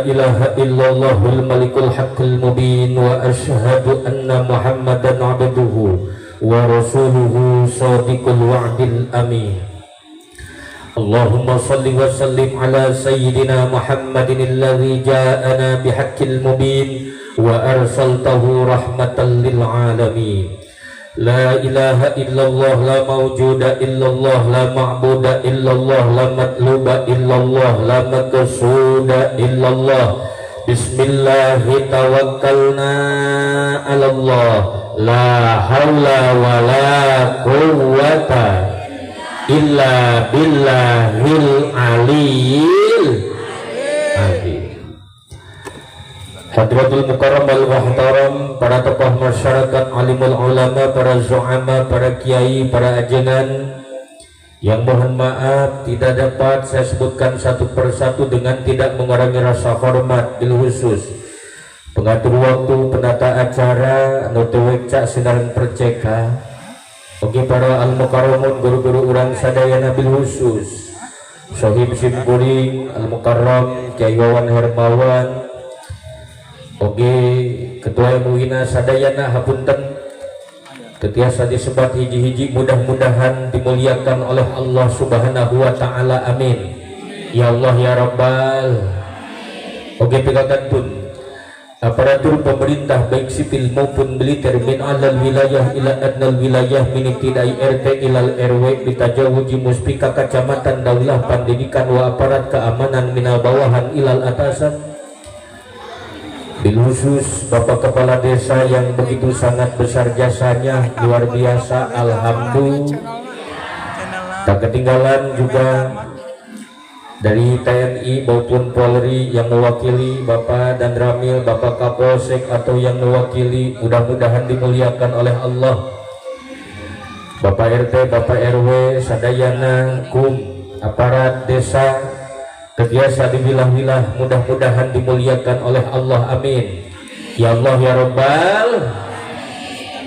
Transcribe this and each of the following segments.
ilaha illallahul malikul haqqul mubin wa ashhadu anna Muhammadan abduhu wa rasuluhu sadiqul wa'dil amin. Allahumma salli wa sallim ala sayyidina Muhammadin alladhi ja'ana bihaqqil mubin wa arsaltahu rahmatan lil alamin. La ilaha illallah, la mawjuda illallah, la ma'buda illallah, la matluba illallah, la maqsuda illallah. Bismillahi tawakkalna ala Allah, la haula wa la quwwata illa billahil aliyil azim. Hadratul Mukarram wal Muhtaram, para tokoh masyarakat, alimul ulama, para zu'ama, para kiai, para ajengan yang mohon maaf tidak dapat saya sebutkan satu persatu dengan tidak mengurangi rasa hormat, bil khusus pengatur waktu, penata acara, anu teu sinareng perceka. Oke, para al mukarramun, guru-guru urang sadayana, bil khusus sohib simkuring al mukarram Kiai Wawan Hermawan. Oke, Ketua MUI sadayana, hapunten teu tiasa disebat hiji-hiji, mudah-mudahan dimuliakan oleh Allah Subhanahu wa taala, amin ya Allah ya Rabbal. Oke, pun aparatur pemerintah baik sipil maupun militer, min alal wilayah ila adnal wilayah, min ibtidai RT ilal RW bitajawuji muspika kecamatan, daulah pendidikan wa aparat keamanan minal bawahan ilal atasan, bil khusus Bapak Kepala Desa yang begitu sangat besar jasanya, luar biasa, alhamdulillah. Tak ketinggalan juga dari TNI maupun Polri yang mewakili Bapak Danramil, Bapak Kapolsek atau yang mewakili, mudah-mudahan dimuliakan oleh Allah. Bapak RT, Bapak RW, sadayana, kum, aparat desa, teu tiasa diwilah-wilah, mudah-mudahan dimuliakan oleh Allah, amin. Ya Allah ya Rabbal.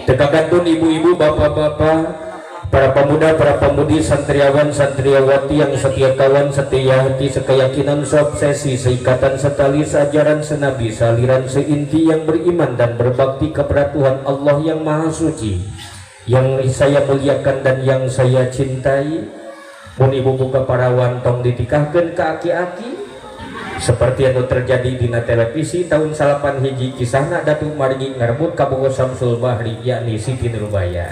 Teu kagantun ibu-ibu, bapak-bapak, para pemuda, para pemudi, santriawan, santriawati yang setia kawan, setia hati, sekeyakinan, seobsesi, seikatan, setali, seajaran, senabi, saliran, seinti, yang beriman dan berbakti kepada Tuhan Allah yang Maha Suci, yang saya muliakan dan yang saya cintai. Mun ibu boga parawan, tong ditikahkan ke aki-aki seperti yang terjadi di televisi tahun 91, kisahna Datuk Maringgi ngarebut kabogoh Samsul Bahri, yakni Siti Nurbaya.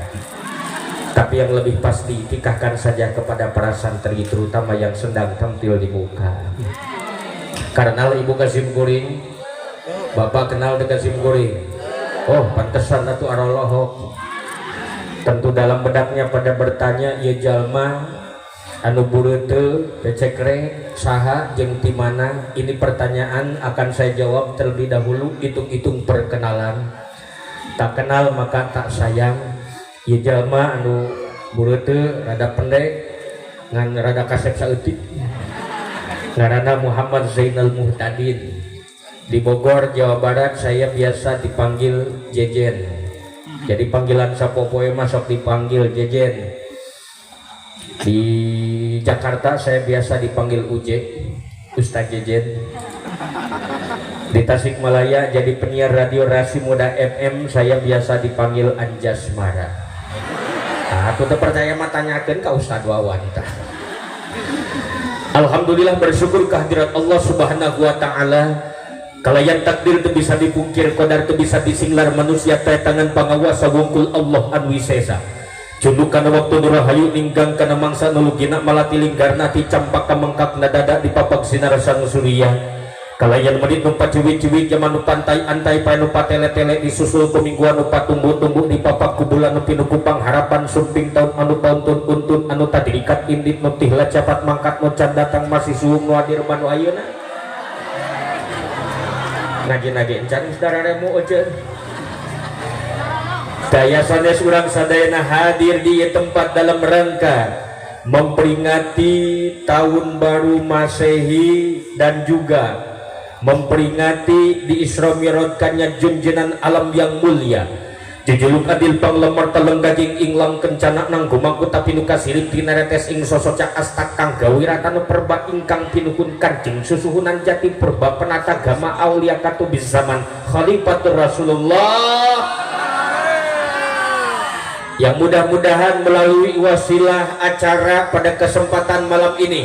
Tapi yang lebih pasti, tikahkan saja kepada para santri, terutama yang sedang tampil di muka. Karena ibu ka sim kuring, bapak kenal dengan sim kuring. Oh, pantesan atuh arolohok. Tentu dalam benaknya pada bertanya, ya jalma anu bureuteuh pecekrek saha jeung ti mana? Ini pertanyaan akan saya jawab terlebih dahulu, hitung-hitung perkenalan. Tak kenal maka tak sayang. Ya jalma anu bureuteuh rada pendek ngan rada kasep saeutik ngaranna Muhammad Zainal Muhtadin. Di Bogor, Jawa Barat, saya biasa dipanggil Jejen. Jadi panggilan sapopoe masuk dipanggil Jejen. Di Jakarta saya biasa dipanggil Uje, Ustaz Jejen. Di Tasikmalaya jadi penyiar radio Rasi Muda FM, saya biasa dipanggil Anjas Mara. Nah, aku tuh percaya mah tanyakeun ka Ustaz Wawan tah. Alhamdulillah, bersyukur kehadirat Allah Subhanahu wa taala. Kalayan takdir itu bisa dipungkir, kodar itu bisa disinglar, manusia teh tangan pangawasa wungkul Allah anu wisesa. Cunduk kana waktu nu rahayu, ninggang kana mangsa nu lugina, malati linggarna ti campak kamengkak dada di papak sinar sang surya. Kalayan menit nu paciwit-ciwit, jaman nu pantai antai, pae nu patele-tele, disusul ku mingguan nu patumbuh-tumbuh, di papak ku bulan nu pinuh ku pangharapan, sumping taun anu pauntun untun, anu tadi ikat indit, nu tihla capat mangkat, nu can datang masih suhung, nu hadir manu ayeuna ngaji-ngaji encan saudara remu euceun. Daya sanes urang sadayana hadir di tempat dalam rangka memperingati tahun baru Masehi dan juga memperingati di Isra Mi'rajkannya junjungan alam yang mulia. Jejuluk adil panglemar teleng daging inglang kencana nanggo mangkuta pinuka sirip tinaretes ing sosocak asta kang gawiratanu perba ingkang pinuhun kanjeng susuhunan jati purba penata gama aulia katubis zaman Khalifatur Rasulullah yang mudah-mudahan melalui wasilah acara pada kesempatan malam ini,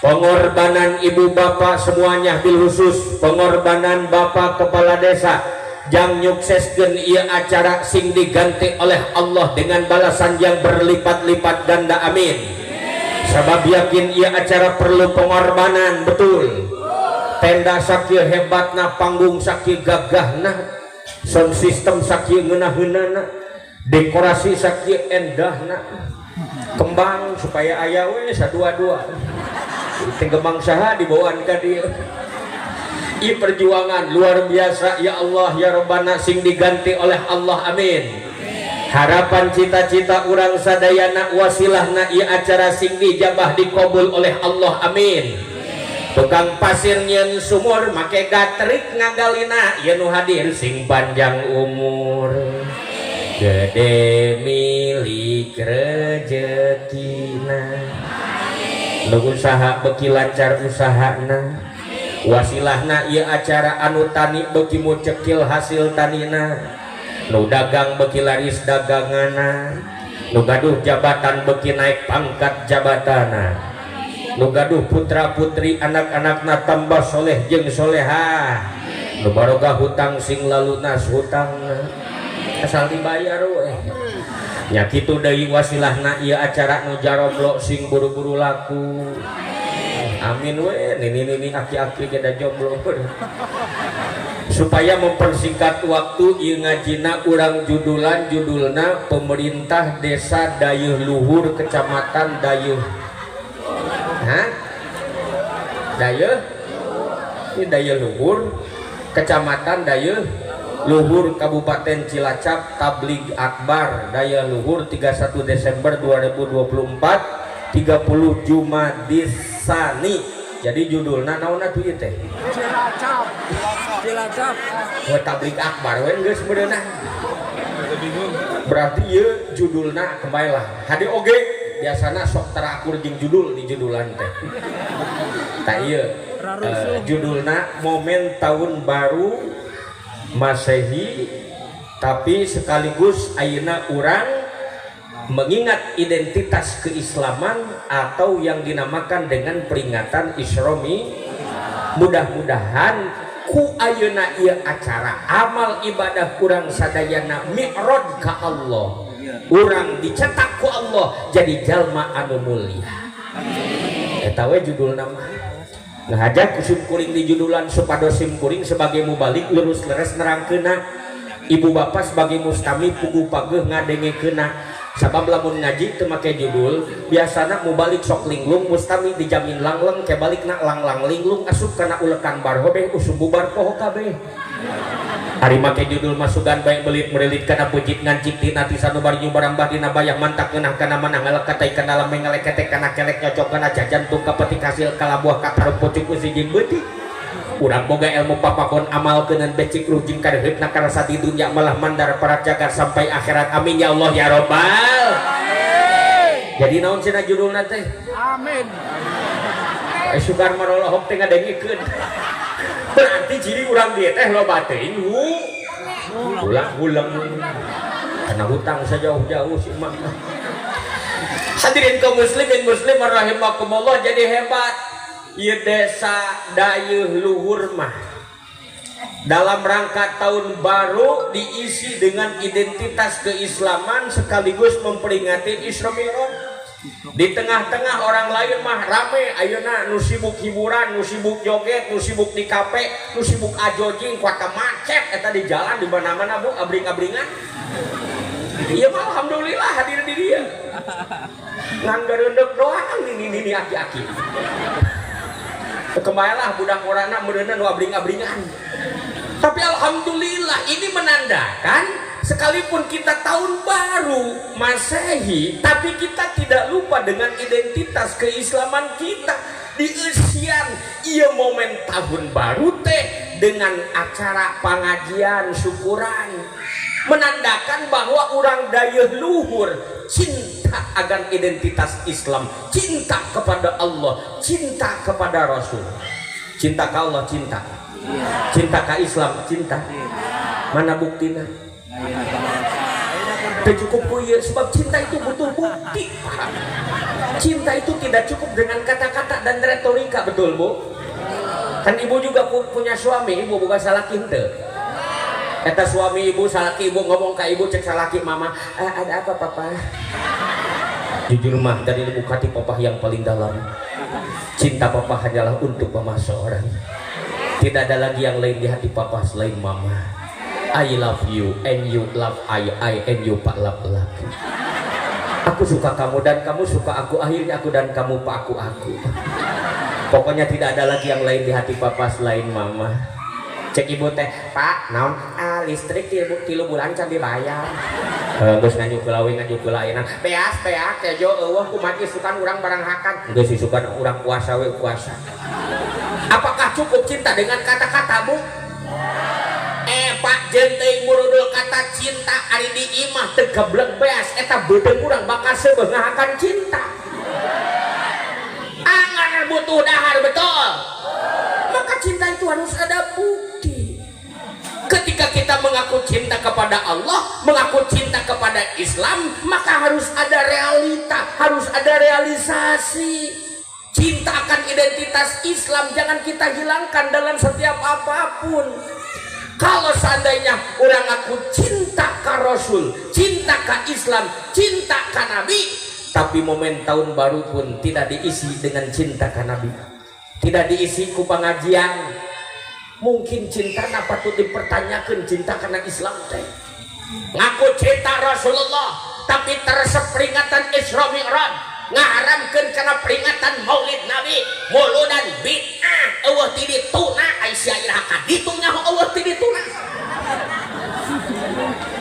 pengorbanan ibu bapak semuanya, bil khusus pengorbanan bapak kepala desa jang nyukseskeun ieu acara sing diganti oleh Allah dengan balasan yang berlipat-lipat ganda, amin. Sebab yakin ieu acara perlu pengorbanan, betul. Tenda sakieu hebatna, panggung sakieu gagahna, sound system sakieu ngeunaheunana, dekorasi sakieu endahna, kembang supaya aya we sadua-dua teh kembang saha dibawaan ka dieu. I perjuangan luar biasa, ya Allah ya Rabbana, sing diganti oleh Allah, amin. Harapan cita-cita urang sadayana wasilahna ieu acara sing dijabah dikabul oleh Allah, amin. Tukang pasir nyieun sumur make gatrik ngagalina, ieu nu hadir sing panjang umur, gede milik rejekina, nu usaha beuki lancar usahana, wasilahna ieu acara anu tani beuki mucekil hasil tanina, nu dagang beuki laris dagangana, nu gaduh jabatan beuki naik pangkat jabatana, nu gaduh putra putri anak-anakna tambah soleh jeung solehah, nu baroga hutang sing lalunas hutangna asal dibayar we nya. Kitu deui wasilahna ieu acara nu jaromlo sing buru-buru laku, amin we. Nini nini aki-aki geda jomblo. Supaya mempersingkat waktu, ieu ngajina urang judulan, judulna pemerintah desa Dayeuh Luhur, Kecamatan Dayeuh. Hah? Dayeuh, ini Dayeuh Luhur, Kecamatan Dayeuh Luhur, Kabupaten Cilacap, Tablig Akbar Dayeuh Luhur 31 Desember 2024, 30 Jumadis Sani. Jadi judulna naon atuh ieu teh? Cilacap. Cilacap. Oh, tablig akbar we geus meureunna. Berarti ieu judulna kembali lah. Hade oge biasana sok terakur jeung judul di judulan teh. Tah ieu judulna momen tahun baru Masehi, tapi sekaligus ayeuna urang mengingat identitas keislaman atau yang dinamakan dengan peringatan Isra. Mudah-mudahan ku ayeuna ieu acara amal ibadah kurang sadayana mi'raj ka Allah, urang dicetak ku Allah jadi jalma anu mulia. Eta we judulna mah. Ngahaja ku sim kuring di judulan supados sim kuring sebagai mubalig lurus leres nerangkeunna, ibu bapak sebagai mustami puguh pageuh ngadengekeunna. Sabab lamun ngaji teu make judul biasana mubalig sok linglung, mustami dijamin langleng, kebalik na langlang linglung, asup kana ulekan barhobeh usum bubar poho kabeh. Ari make judul masukan bae belit merilit kana pujit ngancik tina ti sanubar nyubarambah dina bayah mantak ngeunah kana manah ngalekatai kana lame ngaleketek kana kelek nyocok kana jajan tung kapetik hasil kalabuah katarup pucuk usi jeung beutik. Urang boga ilmu papakon amal keunan becik ruh jeung kareheupna karasa di dunya malah mandar para jagat sampai akhirat, amin ya Allah ya robbal. Jadi naon cenah judulna teh? Amin. Eh, sugan marolohok teh ngadengekeun. Berarti ciri urang dieu teh loba teuing ulang-ulang karena hutang sejauh-jauh si emak. Hadirin kaum muslimin muslimah rahimakumullah, jadi hebat ieu desa Dayeuh Luhur mah dalam rangka tahun baru diisi dengan identitas keislaman sekaligus memperingati Isra Mi'raj. Di tengah-tengah orang lain mah rame ayeuna nu sibuk hiburan, nu sibuk joget, nu sibuk di kafe, nu sibuk ajojing, kuat macet eta di jalan di mana-mana bu abring-abringan. Iya mah alhamdulillah hadir di dia ngan gareundek doang ini ini aki-aki. Kembalilah budak orangna meureunna nu abring-abringan. Tapi alhamdulillah ini menandakan sekalipun kita tahun baru Masehi, tapi kita tidak lupa dengan identitas keislaman kita. Di usian iya momen tahun baru teh dengan acara pengajian syukuran. Menandakan bahwa orang dayeuh luhur cinta akan identitas Islam, cinta kepada Allah, cinta kepada Rasul. Cinta ke Allah, cinta. Cinta ke Islam, cinta. Mana buktinya? Tidak cukup ku ieu, sebab cinta itu butuh bukti, Pak. Cinta itu tidak cukup dengan kata-kata dan retorika, betul, Bu? Kan ibu juga punya suami, ibu bukan salaki henteu. Eta suami ibu, salaki ibu ngomong ke ibu, cek salaki mama, "Eh, ada apa, Papa?" "Jujur mah, dari lubuk hati papa yang paling dalam, cinta papa hanyalah untuk mama seorang. Tidak ada lagi yang lain di hati papa selain mama. I love you and you love I and you pak love love. Aku suka kamu dan kamu suka aku, akhirnya aku dan kamu pak aku aku. Pokoknya tidak ada lagi yang lain di hati papa selain mama." Cek ibu teh, "Pak, naon?" "Ah, listrik 3 bulan can dibayar." "Eh, geus nganjuk heula we, nganjuk heula ayeuna." "Beas, beas, kejo euweuh, kumaha isukan urang barang hakan?" "Geus, isukan urang puasa we, puasa." Apakah cukup cinta dengan kata-kata, Bu? Eh, Pak, jeung teuing murudul kata cinta ari di imah teu geblek beas, eta beuteung urang bakal seubeuh ngahakan cinta. Angan butuh dahar, betul? Maka cinta itu harus ada bukti. Ketika kita mengaku cinta kepada Allah, mengaku cinta kepada Islam, maka harus ada realita, harus ada realisasi. Cinta akan identitas Islam jangan kita hilangkan dalam setiap apapun. Kalau seandainya orang ngaku cinta ke Rasul, cinta ke Islam, cinta ke Nabi, tapi momen tahun baru pun tidak diisi dengan cinta ke Nabi, tidak diisi ku pengajian, mungkin cinta patut dipertanyakan cinta karena Islam teh. Ngaku cinta Rasulullah, tapi teu resep peringatan Isra Mi'raj, ngaharamkeun karena peringatan Maulid Nabi, muludan bid'ah, euweuh ti dituna. Ai sia iraha ka ditu nyaho euweuh ti dituna?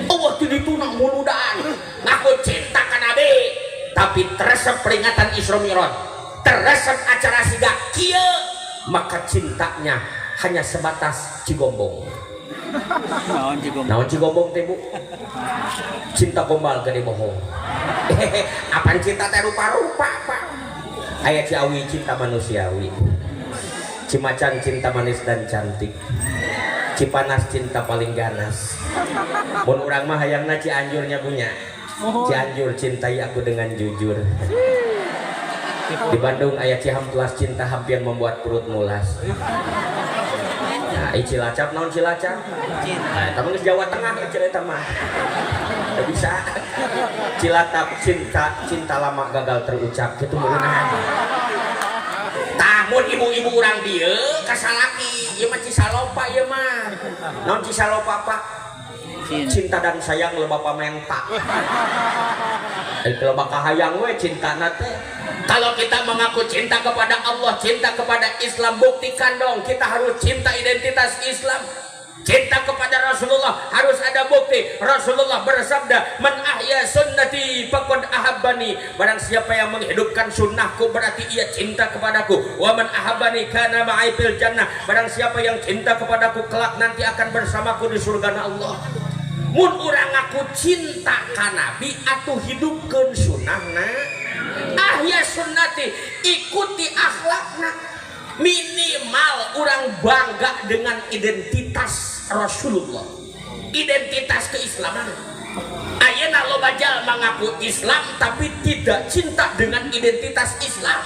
Euweuh ti dituna muludan. Ngaku cinta ka Nabi, tapi teu resep peringatan Isra Mi'raj, teu resep acara siga kieu, maka cintanya hanya sebatas cigombong. Naon cigombong? Naon cigombong teh, Bu? Cinta gombal gede bohong. Apaan, cinta teh rupa-rupa, Pak. Aya Ciawi cinta manusiawi, Cimacan cinta manis dan cantik, Cipanas cinta paling ganas. Mun urang mah hayangna Cianjurnya punya Cianjur, cintai aku dengan jujur. Di Bandung aya Cihamplas, cinta hampir membuat perut mulas. Nah, i Cilacap naon Cilacap? Nah, eta mah geus Jawa Tengah eta mah. Teu bisa. Cilatap cinta cinta lama gagal terucap kitu meureunna. Tah, mun ibu-ibu urang dieu ka salaki, ieu mah Cisalopa ieu mah. Naon Cisalopa, Pak? Cinta dan sayang loba pamenta. Eh, loba kahayang we cintana teh. Kalau kita mengaku cinta kepada Allah, cinta kepada Islam, buktikan dong. Kita harus cinta identitas Islam. Cinta kepada Rasulullah harus ada bukti. Rasulullah bersabda, "Man ahya sunnati faqad ahabbani." Barang siapa yang menghidupkan sunnahku, berarti ia cinta kepadaku. Wa man ahabbani kana ma'i fil jannah. Barang siapa yang cinta kepadaku, kelak nanti akan bersamaku di surga Allah. Mun urang ngaku cinta ka Nabi, atuh hidupkeun sunnahna. Ahya sunnati, ikuti akhlakna. Minimal orang bangga dengan identitas Rasulullah, identitas keislaman. Ayeuna loba jalma mengaku Islam tapi tidak cinta dengan identitas Islam.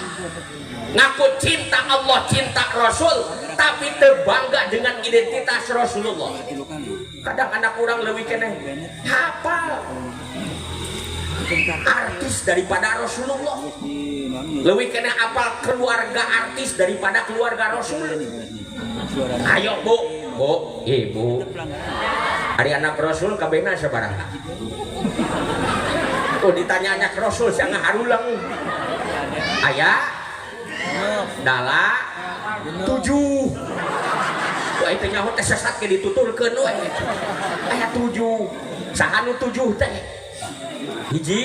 Ngaku cinta Allah, cinta Rasul, tapi teu bangga dengan identitas Rasulullah. Kadang anak urang lebih keneh hafal artis daripada Rasulullah, lebih keneh apal keluarga artis daripada keluarga Rasul. Ayo, Bu, Bu, Ibu, ari anak Rasul kabehna sabaraha? Tuh, ditanya anak Rasul sia ngaharulang. Aya dala tujuh. Wah, itu nyaho teh sesat ke dituturkeun we. Aya tujuh. Saha nu tujuh teh? Hiji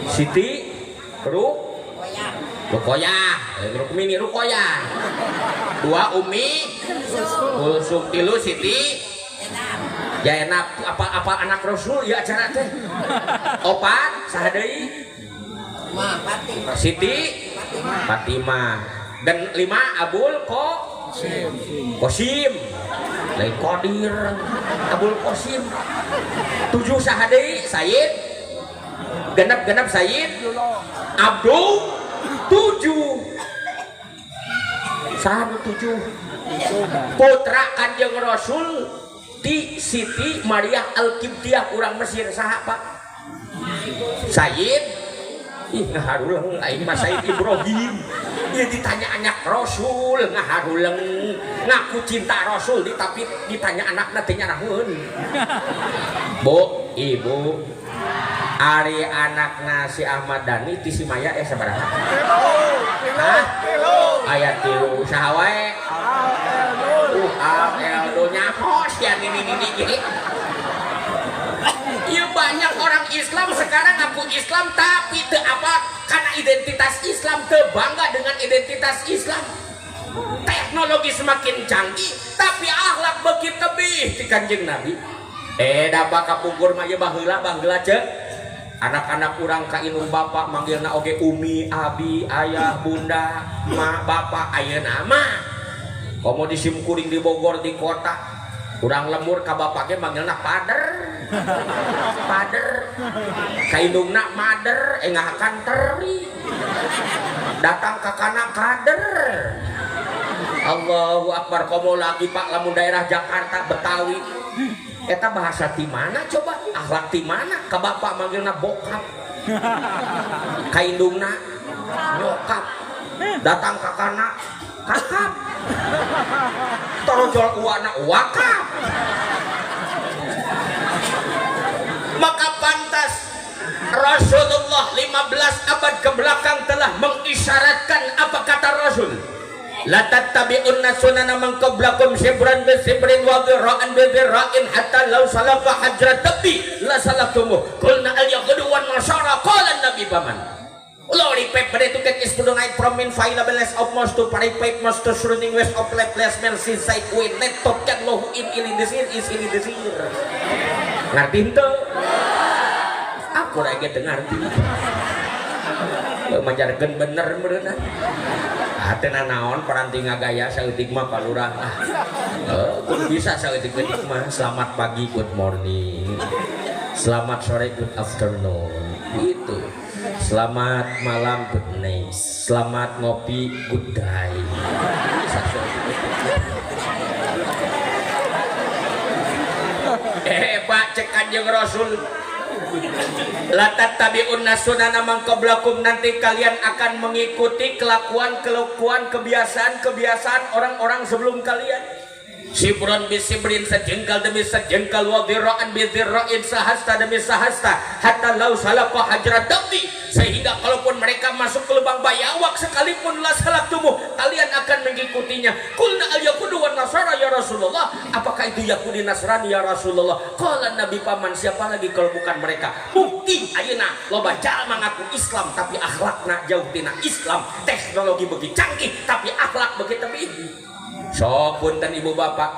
Siti Rukoyah, eh, Rukmini, Rukoyah. Dua Umi Kulsum, tilu Siti. Ya enak apa-apa anak Rasul ya acara teh. Opat saha deui? Siti Fatimah. Dan 5 Abul Qasim. Lain Qadir, Abul Qasim. 7 saha deui? Sayyid. Genep-genep Sayyid Abdul. 7. Saha nu 7? Putra Kanjeng Rasul di Siti Maria Al-Qibtiyah urang Mesir saha Pak? Sayyid. Ih ngaharuleng aing mah Sayyid Ibrahim. Ieu ditanya anak Rasul ngaharuleng, ngaku cinta Rasul tapi ditanya anakna teh nyaraheun. Bu, Ibu, ari anakna si Ahmad Dhani ti si Maya ya sabaraha? Hah? Aya 3 saha wae? Al-Eldo nyaho sia nini-nini gini. Ya banyak orang Islam sekarang ngaku Islam tapi teu apa karena identitas Islam, teu bangga dengan identitas Islam. Teknologi semakin canggih tapi akhlak beuki tebih ti Kanjeng Nabi. Da kapungkur mah ieu baheula baheula ceuk. Anak-anak urang ka indung bapak manggilna oge umi, abi, ayah, bunda, ma, bapak ayeuna mah. Komo di simkuring di Bogor di kota urang lembur ka bapak ge manggilna pader. Pader. Ka indungna mader, engahakan teri. Datang ka kana kader. Allahu Akbar komo lagi Pak lamun daerah Jakarta Betawi. Eta bahasa ti mana coba? Akhlak ti mana? Ka bapak manggilna bokap. Ka indungna nyokap. Datang ka kana kakap. Torojol uana wakap. Maka pantas Rasulullah 15 abad ke belakang telah mengisyaratkan apa kata Rasul. La tattabi'unna sunana man qablakum sibran bi sibrin wa dhira'an bi dhira'in hatta law salaka hajrat tabi la salaktumu. Qulna al yahudu wan nasara qala nabi paman. Lori paper itu kan is night from in available of most to paripate most to surrounding west of left less mercy side win net top can lohu in ilin desir is ilin desir. Ngerti henteu? Aku lagi dengar ngerti. Majarkeun bener meureunna. Ah teu nanaon paranti ngagaya saeutik mah Pak Lurah. Kudu bisa saeutik-eutik mah. Selamat pagi, good morning. Selamat sore, good afternoon. Gitu. Selamat malam, good night. Selamat ngopi, good day. Pak cek Kanjeng Rasul. La tattabi'unna sunana man qablakum, nanti kalian akan mengikuti kelakuan-kelakuan, kebiasaan-kebiasaan orang-orang sebelum kalian. Sibron bisibrin, sejengkal demi sejengkal, wa dhira'an bi dhira'in, sahasta demi sahasta, hatta law salaka hajrat dabbi, sehingga kalaupun mereka masuk ke lubang bayawak sekalipun la salaktumu, kalian akan mengikutinya. Qulna al yahudu wan nasara ya Rasulullah, apakah itu Yahudi Nasrani ya Rasulullah? Qala Nabi paman, siapa lagi kalau bukan mereka? Bukti ayeuna loba jalma ngaku Islam tapi akhlakna jauh tina Islam, teknologi beuki canggih tapi akhlak beuki tebih. Sok punten ibu bapak,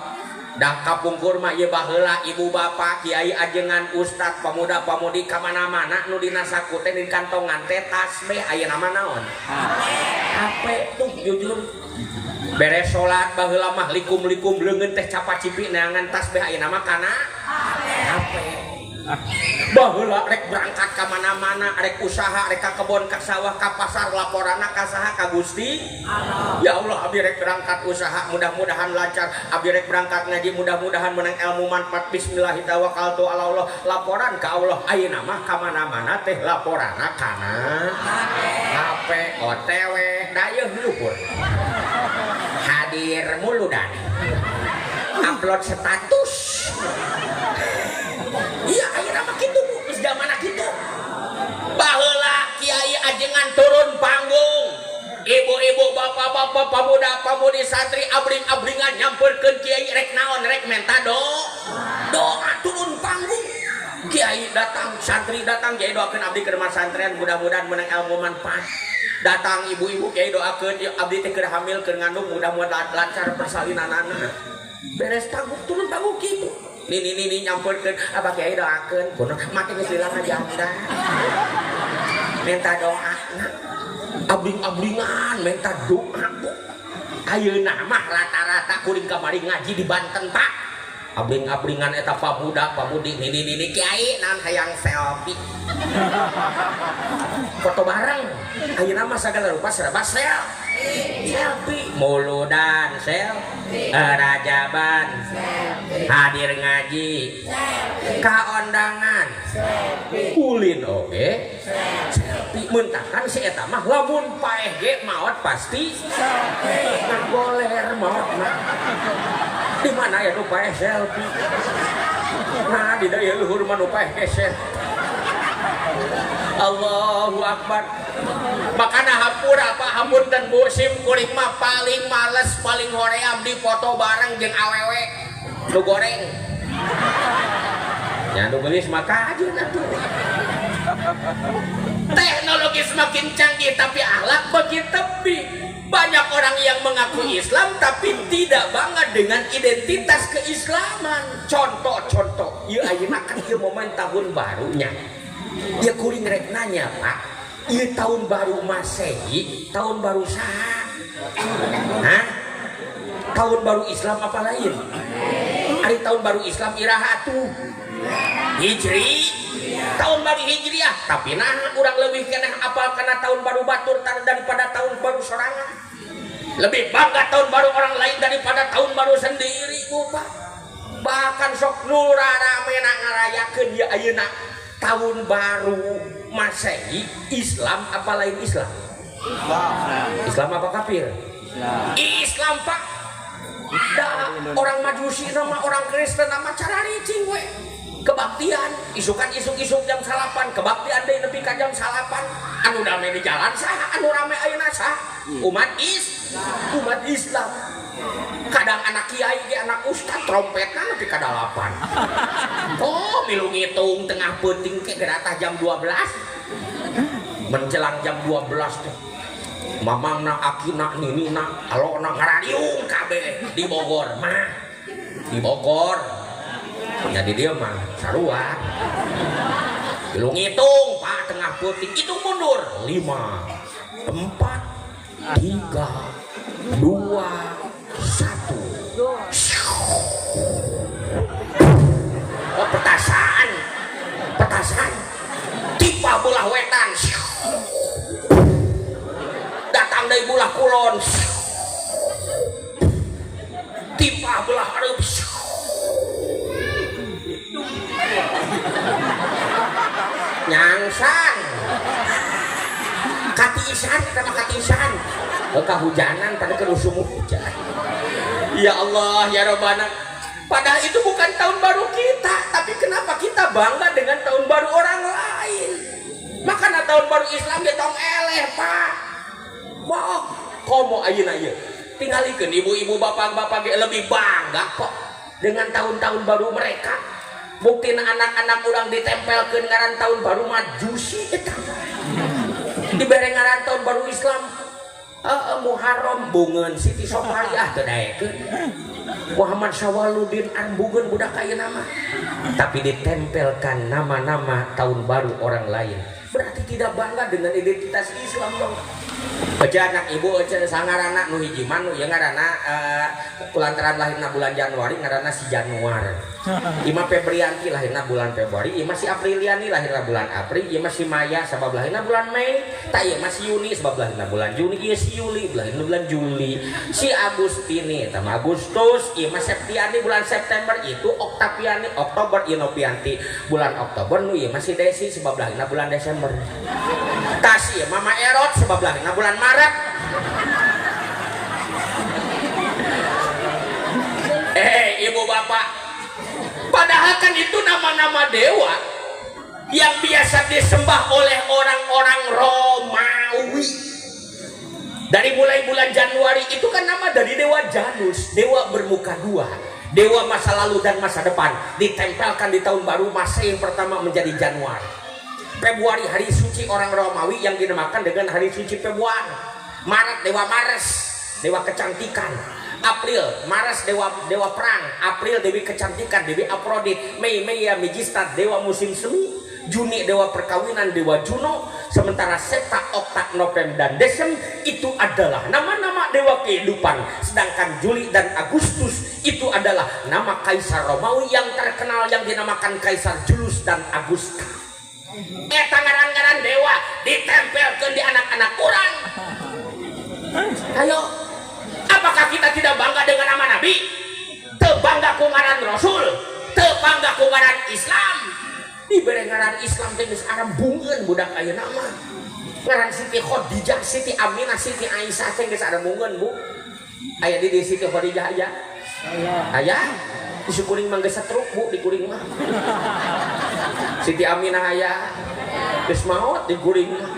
dah kapungkur mah ieu baheula ibu bapak kiai ajengan ustad pemuda pamudi ka mana-mana nu dina saku teh di kantongan teh tasbih, ayeuna mah naon? HP tuh jujur. Beres salat baheula mah likum-likum leungeun teh capacipi neangan tasbih, ayeuna mah kana HP. Baheula rek berangkat ka mana-mana, rek usaha, rek ka kebon, ka sawah, ka pasar, laporanna ka saha? Ka Gusti Allah. Ya Allah, abdi rek berangkat usaha mudah-mudahan lancar, abdi rek berangkat ngaji mudah-mudahan menang ilmu manfaat, bismillahirrahmanirrahim, ala Allah, laporan ka Allah. Ayeuna mah ka mana-mana teh laporanna kana HP, OTW, dayeuh luhur. Hadir muludan. Upload status. Iya, ayeuna mah kitu Bu, geus zamana kitu. Baheula kiai ajengan turun panggung. Ibu-ibu, bapak-bapak, pemuda-pemudi, santri abring-abringan nyamperkeun kiai rek naon, rek menta doa turun panggung. Kiai datang, santri datang, kiai doakeun abdi keur masantren mudah-mudahan menang ilmu manfaat. Datang ibu-ibu, kiai doakeun abdi teh keur hamil, keur ngandung, mudah-mudahan lancar persalinanana. Beres tanggung turun panggung kitu. Nini nini nyamperkeun, abah kiai doakeun, kuno mati geus lila ngajanda. Minta doa abling-ablingan minta doa bu. Ayeuna mah rata-rata kuring kamari ngaji di Banten Pak. Abling-ablingan eta pamuda pamudi nini nini kiai naon hayang selfie. Foto bareng. Ayeuna mah sagala rupa serba selfie. Muludan selfie, rajaban hadir ngaji, kaondangan ulin oge selfie. Mentakan si eta mah lamun paeh ge maot pasti ngagoler maot mah. Di mana ya nu paeh selfie? Nah di daya luhur mah nu paeh ge selfie. Allahu Akbar. Makana hampura Pak, hapunten Bu, sim kuring mah paling males, paling hoream di foto bareng jeung awewe nu goreng. Ya nu geulis mah kajeun atuh. Teknologi semakin canggih tapi akhlak makin tepi. Banyak orang yang mengaku Islam tapi tidak bangga dengan identitas keislaman. Contoh-contoh, ieu ayeuna kan ieu momen tahun barunya. Ya kuring rek nanya Pak, ieu tahun baru Masehi, tahun baru saha? Hah? Tahun baru Islam apa lain? Ari tahun baru Islam iraha atuh? Hijri. Tahun baru Hijriah, tapi nah urang leuwih keneh apal kana tahun baru batur daripada tahun baru sorangan. Lebih bangga tahun baru orang lain daripada tahun baru sendiri, Bu Pak. Bahkan sok nu rarame ngarayakeun ieu ayeuna tahun baru Masehi, Islam apa lain Islam? Islam. Islam apa kafir? Islam. Islam Pak. Da, orang Majusi nama orang Kristen nama cara ricing we. Kebaktian, isukan isuk-isuk jam salapan, kebaktian deui nepi ka jam salapan. Anu rame di jalan saha, anu rame ayeuna saha? Umat umat Islam. Kadang anak kiai ge anak ustad trompetna nepi ka 8. Oh, milu ngitung tengah peuting ke geratah jam 12. Menjelang jam 12 teh. Mamangna, akina, ninina, alona ngarariung kabeh di Bogor mah. Di Bogor. Jadi dia mah sarua. Milu ngitung Pak tengah peuting, hitung mundur. 5, 4, 3, 2, 1. Oh, petasan. Petasan. Tipa belah wetan. Datang dari belah kulon. Tipa belah hareup. Nyangsan. Katiisan eta mah katiisan. Kahujanan tadi keur usum hujan. Ya Allah ya Rabbana. Padahal itu bukan tahun baru kita, tapi kenapa kita bangga dengan tahun baru orang lain? Makanya tahun baru Islam ge tong eleh, Pak. Boh, komo ayeuna ieu. Tingalikeun ibu-ibu bapak-bapak ge lebih bangga kok dengan tahun-tahun baru mereka. Buktina anak-anak urang ditempelkeun ngaran tahun baru Majusi eta. Dibere ngaran tahun baru Islam. Muharram bungeun Siti Sopariah teu daekeun. Muhammad Syawaludin Arbungeun budak ayeuna mah. Tapi ditempelkan nama-nama tahun baru orang lain. Berarti tidak bangga dengan identitas Islam dong. Aja anak ibu aja sangarana nu hiji mah nu ieu ngaranna kulantaran lahirna bulan Januari ngaranna si Januar. Ima Febrianti lahirna bulan Februari, ima si Apriliani lahirna bulan April, ima si Maya sabab lahirna bulan Mei, tak ieu mah si Yuni sabab lahirna bulan Juni, ieu si Yuli lahirna bulan Juli, si Agustini eta mah Agustus, ieu mah Septiani bulan September, itu Oktaviani Oktober, ieu Novianti bulan Oktober, nu ieu mah si Desi sabab lahirna bulan Desember. Tas ieu Mama Erot sabab lahirna bulan Maret. Ibu bapak, padahal kan itu nama-nama dewa yang biasa disembah oleh orang-orang Romawi. Dari mulai bulan Januari itu kan nama dari dewa Janus, dewa bermuka dua, dewa masa lalu dan masa depan, ditempelkan di tahun baru Masehi yang pertama menjadi Januari. Februari hari suci orang Romawi yang dinamakan dengan hari suci Februari. Maret dewa Mars, dewa kecantikan. April, Mares dewa dewa perang, April dewi kecantikan, dewi Afrodit, Mei Mei ya Mijista dewa musim semi, Juni dewa perkawinan, dewa Juno, sementara Septa, Okta, November dan Desem itu adalah nama-nama dewa kehidupan. Sedangkan Juli dan Agustus itu adalah nama kaisar Romawi yang terkenal yang dinamakan Kaisar Julius dan Augusta. Eta ngaran-ngaran dewa ditempelkan di anak-anak urang. Ayo, apakah kita tidak bangga dengan nama Nabi? Teu bangga ku ngaran Rasul, teu bangga ku ngaran Islam. Dibere ngaran Islam teh geus arembungeun budak ayeuna mah. Ngaran Siti Khadijah, Siti Aminah, Siti Aisyah teh geus arembungeun, Bu. Aya di Siti Khadijah aya. Aya. Di kuring mah geus setruk, Bu, di kuring mah. Siti Aminah aya. Geus maot di kuring mah.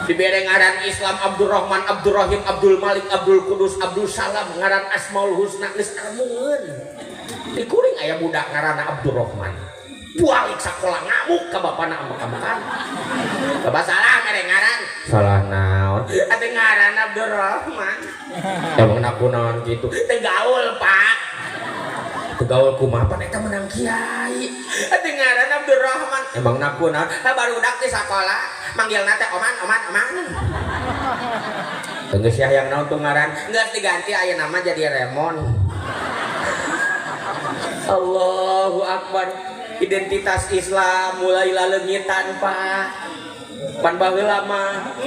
Dibere ngaran Islam Abdurrahman, Abdurrahim, Abdul Malik, Abdul Kudus, Abdul Salam, ngaran Asmaul Husna geus arembungeun. Di kuring aya budak ngaranna Abdurrahman. Balik sekolah ngamuk ka bapana ambek-ambekan. Bapak salah mere ngaran. Salah naon? Atuh ngaran Abdurrahman. Emang aku naon kitu? Teu gaul, Pak. Teu gaul kumaha pan eta menang kiai. Atuh ngaran Abdurrahman. Emang naku naon? Ha barudak di sakola manggilna teh oman oman oman. Geus ya yang naon tuh ngaran? Geus diganti aya nama jadi Remon. Allahu Akbar. Identitas Islam mulai laleungitan, Pak. Pan baheula mah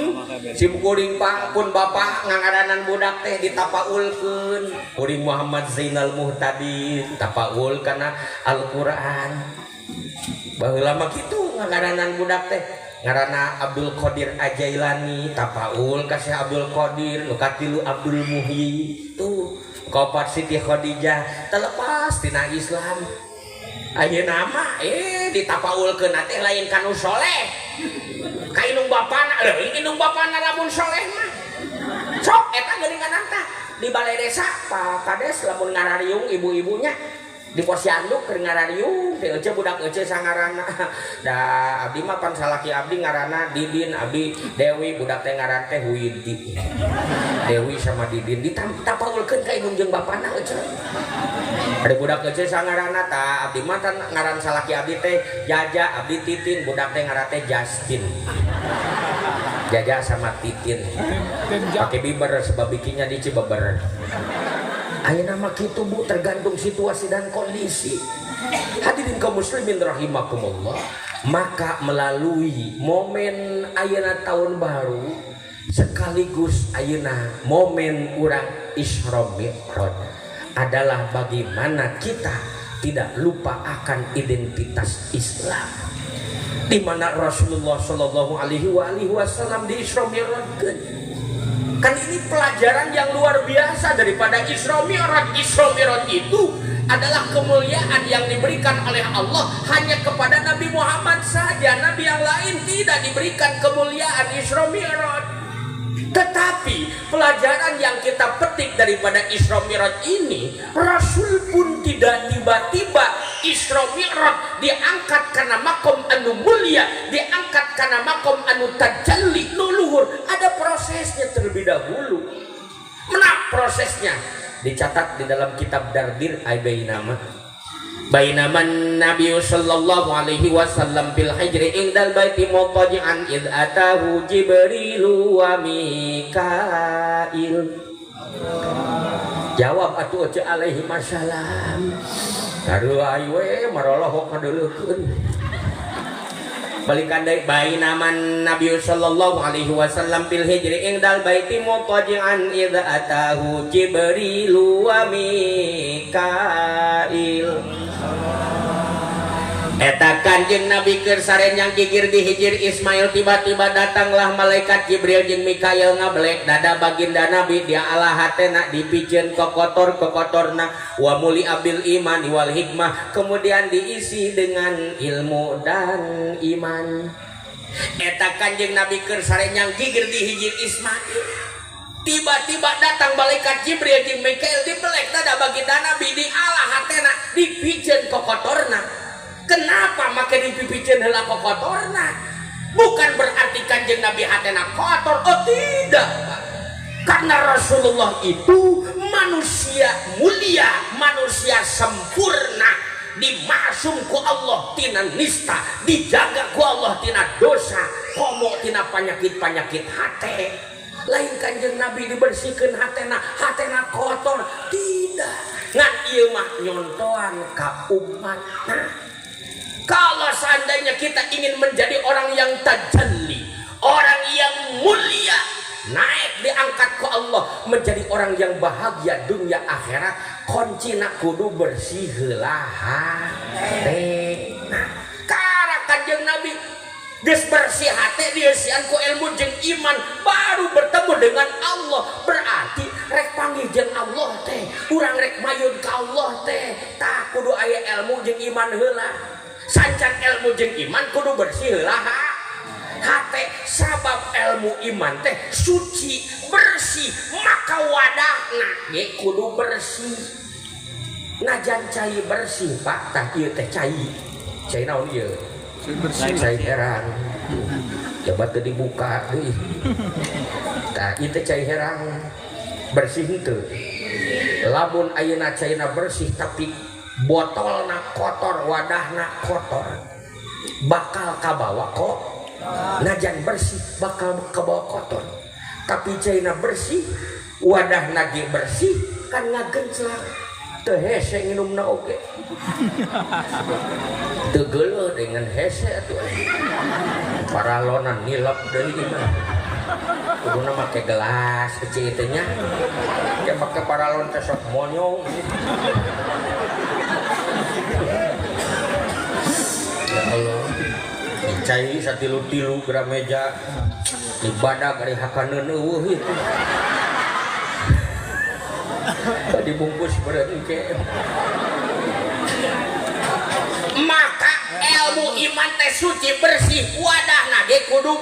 sim kuring Pak pun bapak ngangaranan budak teh ditapaulkeun. Kuring Muhammad Zainal Muhtadin tapaul kana Al-Qur'an. Baheula mah kitu ngangaranan budak teh. Ngaranna Abdul Qadir Ajailani tapaul ka Syekh Abdul Qadir, nu katilu Abdul Muhyi tuh kaopat Siti Khadijah terlepas tina Islam. Ayeuna mah ditapaulkeun teh lain kanu soleh. Ka indung bapana, leuwih indung bapana lamun soleh mah. Sok eta geuningan tah di balai desa Pak Kades lamun ngarariung ibu-ibunya di posyandu keur ngarariung teh ece budak ece sangaranna. Da abdi mah pan salaki abdi ngaranna Didin, abdi Dewi, budak teh ngaran teh Widi. Dewi sama Didin ditapaulkeun ka indung jeung bapana ece. Ada budak ece sangaranna ta abdi mah tan ngaran salaki abdi teh Jaja, abdi Titin, budak teh ngaran teh Justin. Jaja sama Titin. Pakai biber sebab bikinnya di Cibeber. Ayeuna mah kitu Bu, tergantung situasi dan kondisi. Hadirin kaum muslimin rahimakumullah, maka melalui momen ayeuna tahun baru sekaligus ayeuna momen urang Isra Mi'raj adalah bagaimana kita tidak lupa akan identitas Islam. Di mana Rasulullah Shallallahu alaihi wasallam di Isra Mi'rajkeun. Kan ini pelajaran yang luar biasa daripada Isra Mi'raj. Isra Mi'raj itu adalah kemuliaan yang diberikan oleh Allah hanya kepada Nabi Muhammad saja. Nabi yang lain tidak diberikan kemuliaan Isra Mi'raj. Tetapi pelajaran yang kita petik daripada Isra Mi'raj ini, Rasul pun tidak tiba-tiba Isra Mi'raj diangkat karena makom anu mulia, diangkat karena makom anu tajalli nu luhur. Ada prosesnya terlebih dahulu. Mana prosesnya? Dicatat di dalam kitab Dardir ay Bainama. Bainaman Nabi sallallahu alaihi wasallam fil hijri indal baiti mutaji'an id atahu Jibrilu wa Mikail. Jawab atuh ece alaihi wassalam. Sarua we marolohok kadeuleukeun. Balikan deui bainaman Nabi sallallahu alaihi wasallam fil hijri indal baiti mutaji'an id atahu Jibrilu wa Mikail. Eta kanjeng Nabi keur sarenyang gigir di hijir Ismail, tiba-tiba datanglah malaikat Jibril jeung Mikail ngabelek dada baginda Nabi. Dia ala hatena dipiceun kokotor kokotorna wa muli abil iman wal hikmah, kemudian diisi dengan ilmu dan iman. Eta kanjeng Nabi keur sarenyang gigir di hijir Ismail, tiba-tiba datang malaikat Jibril jeung Mikail dibelek dada baginda Nabi, di ala hatena dipiceun kokotorna. Kenapa make dipipiceun heula kokotorna? Bukan berarti kanjeng Nabi hatena kotor. Oh tidak, Pak. Karena Rasulullah itu manusia mulia, manusia sempurna, dimasum ku Allah tina nista, dijaga ku Allah tina dosa, komo tina penyakit-penyakit hate. Lain Kanjeng Nabi dibersihkan hatena, hatena kotor, tidak. Ngan ieu mah nyontoan ka umatna. Kalau seandainya kita ingin menjadi orang yang tajalli, orang yang mulia, naik diangkat ku Allah menjadi orang yang bahagia dunia akhirat, kuncina kudu bersih heula hatena. Karena Kanjeng Nabi geus bersih hate, dieusian ku ilmu jeung iman, baru bertemu dengan Allah. Berarti rek panggih jeung Allah teh, urang rek mayun ka Allah teh, tah kudu aya ilmu jeung iman heula. Sancan ilmu jeung iman kudu bersih heula hate, sabab ilmu iman teh suci bersih, maka wadahna ge kudu bersih. Najan cai bersih, Pak, tah ieu teh cai. Cai naon ieu? Bersih. Cai herang. Coba teu dibuka deui. Tah ieu teh cai herang. Bersih henteu? Lamun ayeuna caina bersih tapi botolna kotor, wadahna kotor, bakal kabawa kok. Najan bersih bakal kabawa kotor. Tapi caina bersih, wadahna ge bersih, kan ngagenclak. Teu hese nginumna oge. Teu geuleuh dengan hese atuh. Paralonan nilep deui mah. Kuduna make gelas kecil itu nya. Kayak make paralon teh sok monyong. Ya Allah. Dicai satilu-tilu geura meja. Dibadag ari hakaneun eueuh itu. Tadi bungkus berengke. Maka ilmu iman teh suci bersih, wadahna ge kudu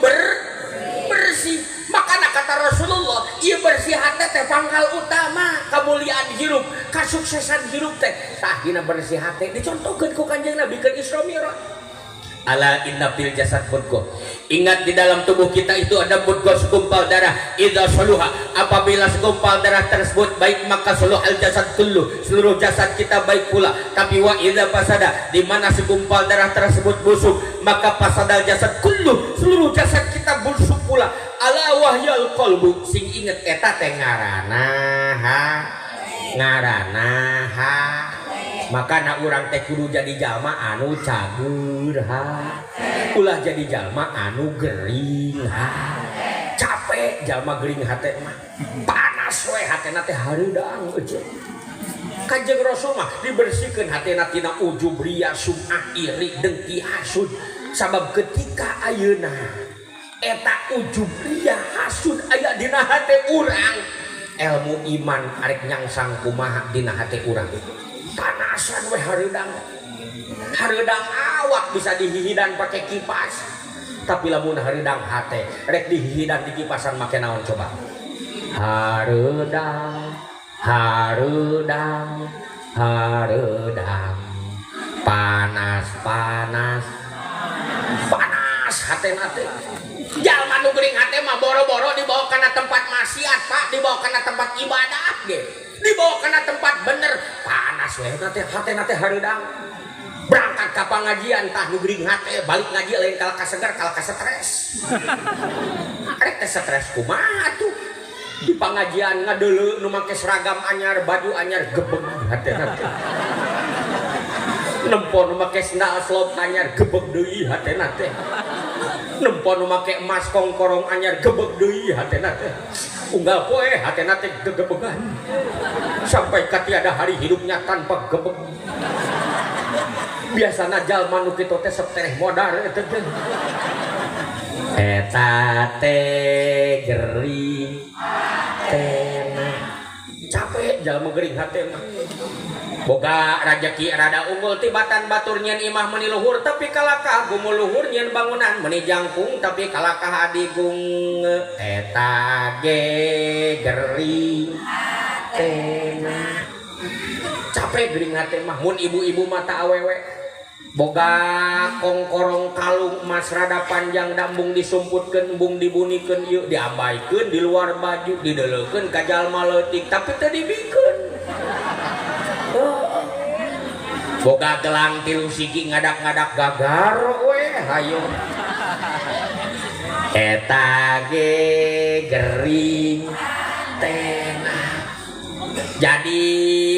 bersih. Makana kata Rasulullah, ieu bersih hate teh pangkal utama kemuliaan hirup, kasuksesan hirup teh. Tah dina bersih hate dicontohkeun ku Kanjeng Nabi keur Isra Mi'raj. Ala inna fil jasad mudghah. Ingat, di dalam tubuh kita itu ada mudghah, segumpal darah. Idza saluha, apabila segumpal darah tersebut baik, maka saluhal jasad kullu, seluruh jasad kita baik pula. Tapi wa idza fasada, di mana segumpal darah tersebut busuk, maka fasadal jasad kullu, seluruh jasad kita busuk pula. Ala wahyal qalbu, sing inget eta teh ngaranna ha, ngaranna ha. Makana urang teh kudu jadi jalma anu cager ha, ulah jadi jalma anu gering ha. Capek jalma gering hate mah, panas we hatena teh, hareudang eueuh. Kanjeng Rasul mah dibersihkeun hatena tina ujub, riya, sum'ah, iri, dengki, hasud. Sabab ketika ayeuna eta ujub, riya, hasud aya dina hate urang, ilmu iman arek nyangsang kumaha dina hate urang? Panasan we hareudang. Hareudang awak bisa dihihidan pakai kipas, tapi lamun hareudang hate rek dihihidan di kipasan make naon coba? Hareudang, hareudang, hareudang, panas, panas, panas hatena teh. Jalma nu gering hate mah boro-boro dibawa kana tempat maksiat, Pak, dibawa kana tempat ibadah ge, dibawa kana tempat bener panas we teh hatena teh, hareudang. Berangkat ka pangajian tah nu gering hate, balik ngaji lain kalah ka segar, kalah ka stres. Rek teh stres kumaha tuh? Di pangajian ngadeuleu nu make seragam anyar, baju anyar, gebeg hatena teh. Nempo nu make sendal slop anyar, gebeg deui hatena teh. Nempo nu make emas kongkorong anyar, gebeg deui hatena teh. Unggal poe hatena teh gegebegan sampai ka tiada hari hidupnya tanpa gebeg. Biasana jalma nu kitu teh sok tereh modar eta teh, eta teh gering hatena. Capek jalma gering hate mah. Boga rajeki rada unggul tibatan batur, nyieun imah meuni luhur tapi kalakah gumuluhur, nyieun bangunan meuni jangkung tapi kalakah adigung, eta ge gering hatena. Capek gering hate mah. Mun ibu-ibu mata awewe Boga kongkorong kalung emas rada panjang dambung disumputkeun embung dibunikeun ieu diabaikeun di luar baju dideleukeun ka jalma leutik tapi teu dibikeun. Boga gelang 3 sigi ngadak-ngadak gagar we hayo. Eta ge gering tengah. Jadi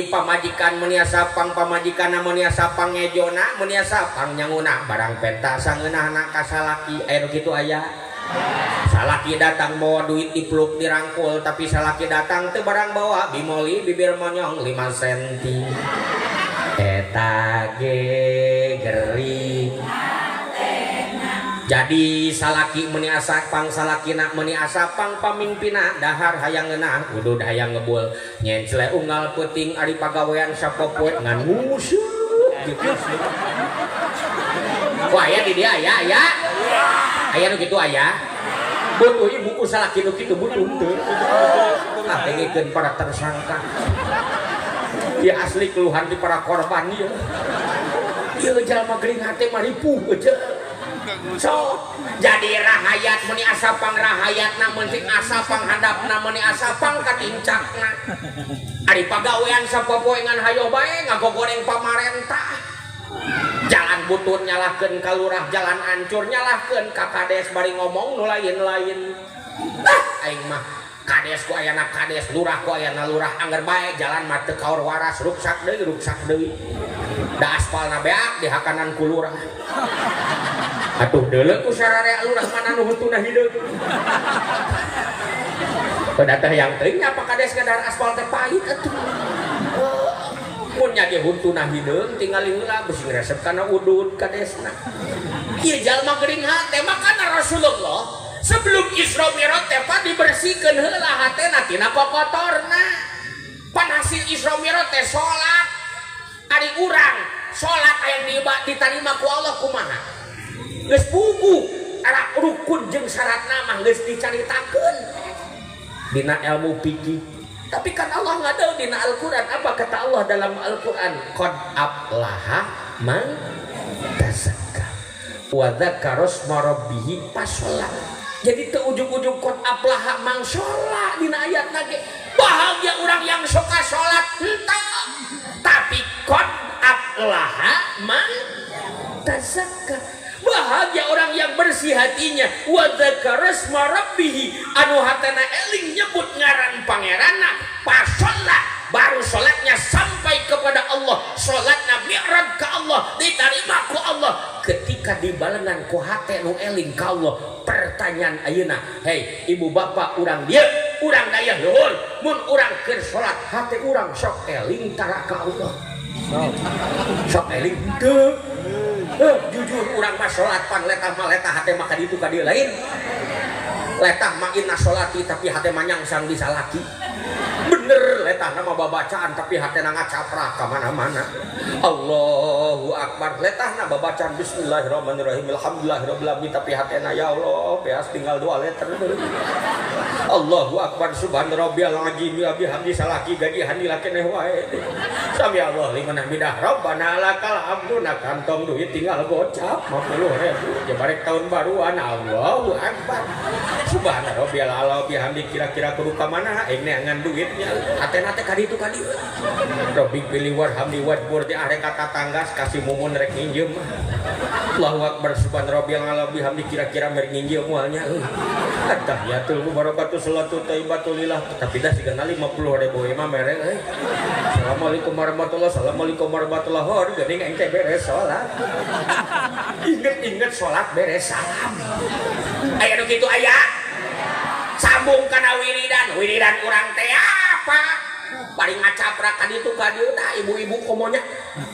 pamajikan meniasa pang pamajikan meniasa pang ngejona meniasa pang nyanguna barang penta sangeunahna ka salaki aya nu kitu aya. Salaki datang bawa duit dipeluk dirangkul tapi salaki datang teu barang bawa bimoli bibir monyong 5 senti. Eta ge gering. Jadi salaki meni asa pang salakina meni asa pang pamingpina dahar hayang ngeunah udud hayang ngebul nyencle unggal peuting ari pagawean sapopoe ngan nguseup gitu. Wah aya di dia aya aya. Aya nu kitu aya. Butuh ibu ku salaki nu kitu butuh teu. Ah dengekeun para tersangka. Ieu asli keluhan di para korban ieu. Ieu jalma gering hate mah ripuh aja. So, jadi rahayat meni asa pang rahayatna meni asa pang handapna meni asa pang katincakna. Ari pagawean sapopoe ngan hayo bae ngagogoreng pamarentah. Jalan butut nyalahkeun ka lurah, jalan ancur nyalahkeun ka kades bari ngomong nu lain-lain. Ah, aing mah kades ku ayana kades, lurah ku ayana lurah, angger bae jalan mah teu kaur waras, ruksak deui, ruksak deui. Da aspalna beak dihakanan ku lurah. Atuh deuleu ku sararea lurah mana nu huntuna hideung. Pada teh yang teuing nya Pak Kades ngadahar aspal teh pahit atuh. Mun nya ge huntuna hideung tingali heula bisi ngresep kana udud kadesna. Ieu jalma gering hate makana Rasulullah sebelum Isra Mi'raj teh pa dibersihkeun heula hatena tina kokotorna. Pan hasil Isra Mi'raj teh salat. Ari urang salat aya ditarima ku Allah kumaha? Geus puguh ara rukun jeung syaratna mah geus dicaritakeun dina ilmu fikih. Tapi kan Allah ngadau dina Al-Qur'an, apa kata Allah dalam Al-Qur'an? Qad aflaha man tazakka wa dzakara asma rabbih fasholla. Jadi teu ujug-ujug qad aflaha man sholla dina ayatna ge. Bahagia urang yang suka salat henteu. Tapi qad aflaha man tazakka. Bahagia orang yang bersih hatinya wa dzakara asma rabbih anu hatena eling nyebut ngaran pangeranna fasholla baru salatnya sampai kepada Allah, salatna mi'raj ke Allah, diterima ku Allah. Ketika dibalengan ku hate nu eling ka Allah, pertanyaan ayeuna, hei ibu bapak urang dieu, urang dayah luhur, mun urang keur salat hate urang sok eling tara ka Allah. Sok eling teu. Jujur urang mah salat pan letah mah letah hate mah ka ditu ka dieu lain. Letah mah inna sholati tapi hate mah nyangsang di salaki. Bener letah nama babacaan tapi hatena ngacaprak ka mana-mana. Allahu akbar letahna babacaan bismillahirrahmanirrahim alhamdulillahirabbil alamin tapi hatena ya Allah beas tinggal 2 letter. Allahu akbar subhan rabbiyal azim wa bihamdi salaki gajihan dilakeneh wae. Sami Allah liman hamidah rabbana lakal hamdu na kantong duit tinggal gocap 50.000 jabarek tahun baruan Allahu akbar. Subhana rabbiyal ala bihamdi kira-kira kudu ka mana aing neangan duitnya hatena teh ka ditu ka dieu. Rabbi pilih warhamni wajbur di arek ka tatanggas kasih mumun rek nginjem. Allahu akbar subhana rabbiyal ala bihamdi kira-kira merek nginjem moalnya euy. Attahiyatul mubarakatuh salatu thayyibatul lillah tapi dah sigana 50.000 mah mere euy. Assalamualaikum warahmatullahi assalamualaikum warahmatullahi wabarakatuh. Geuning aing teh beres salat. Inget-inget salat beres salam. Aya nu kitu aya. Sambung kana wiridan, wiridan urang teh apa? Bari ngacaprak ka ditu ka dieu tah ibu-ibu komonya.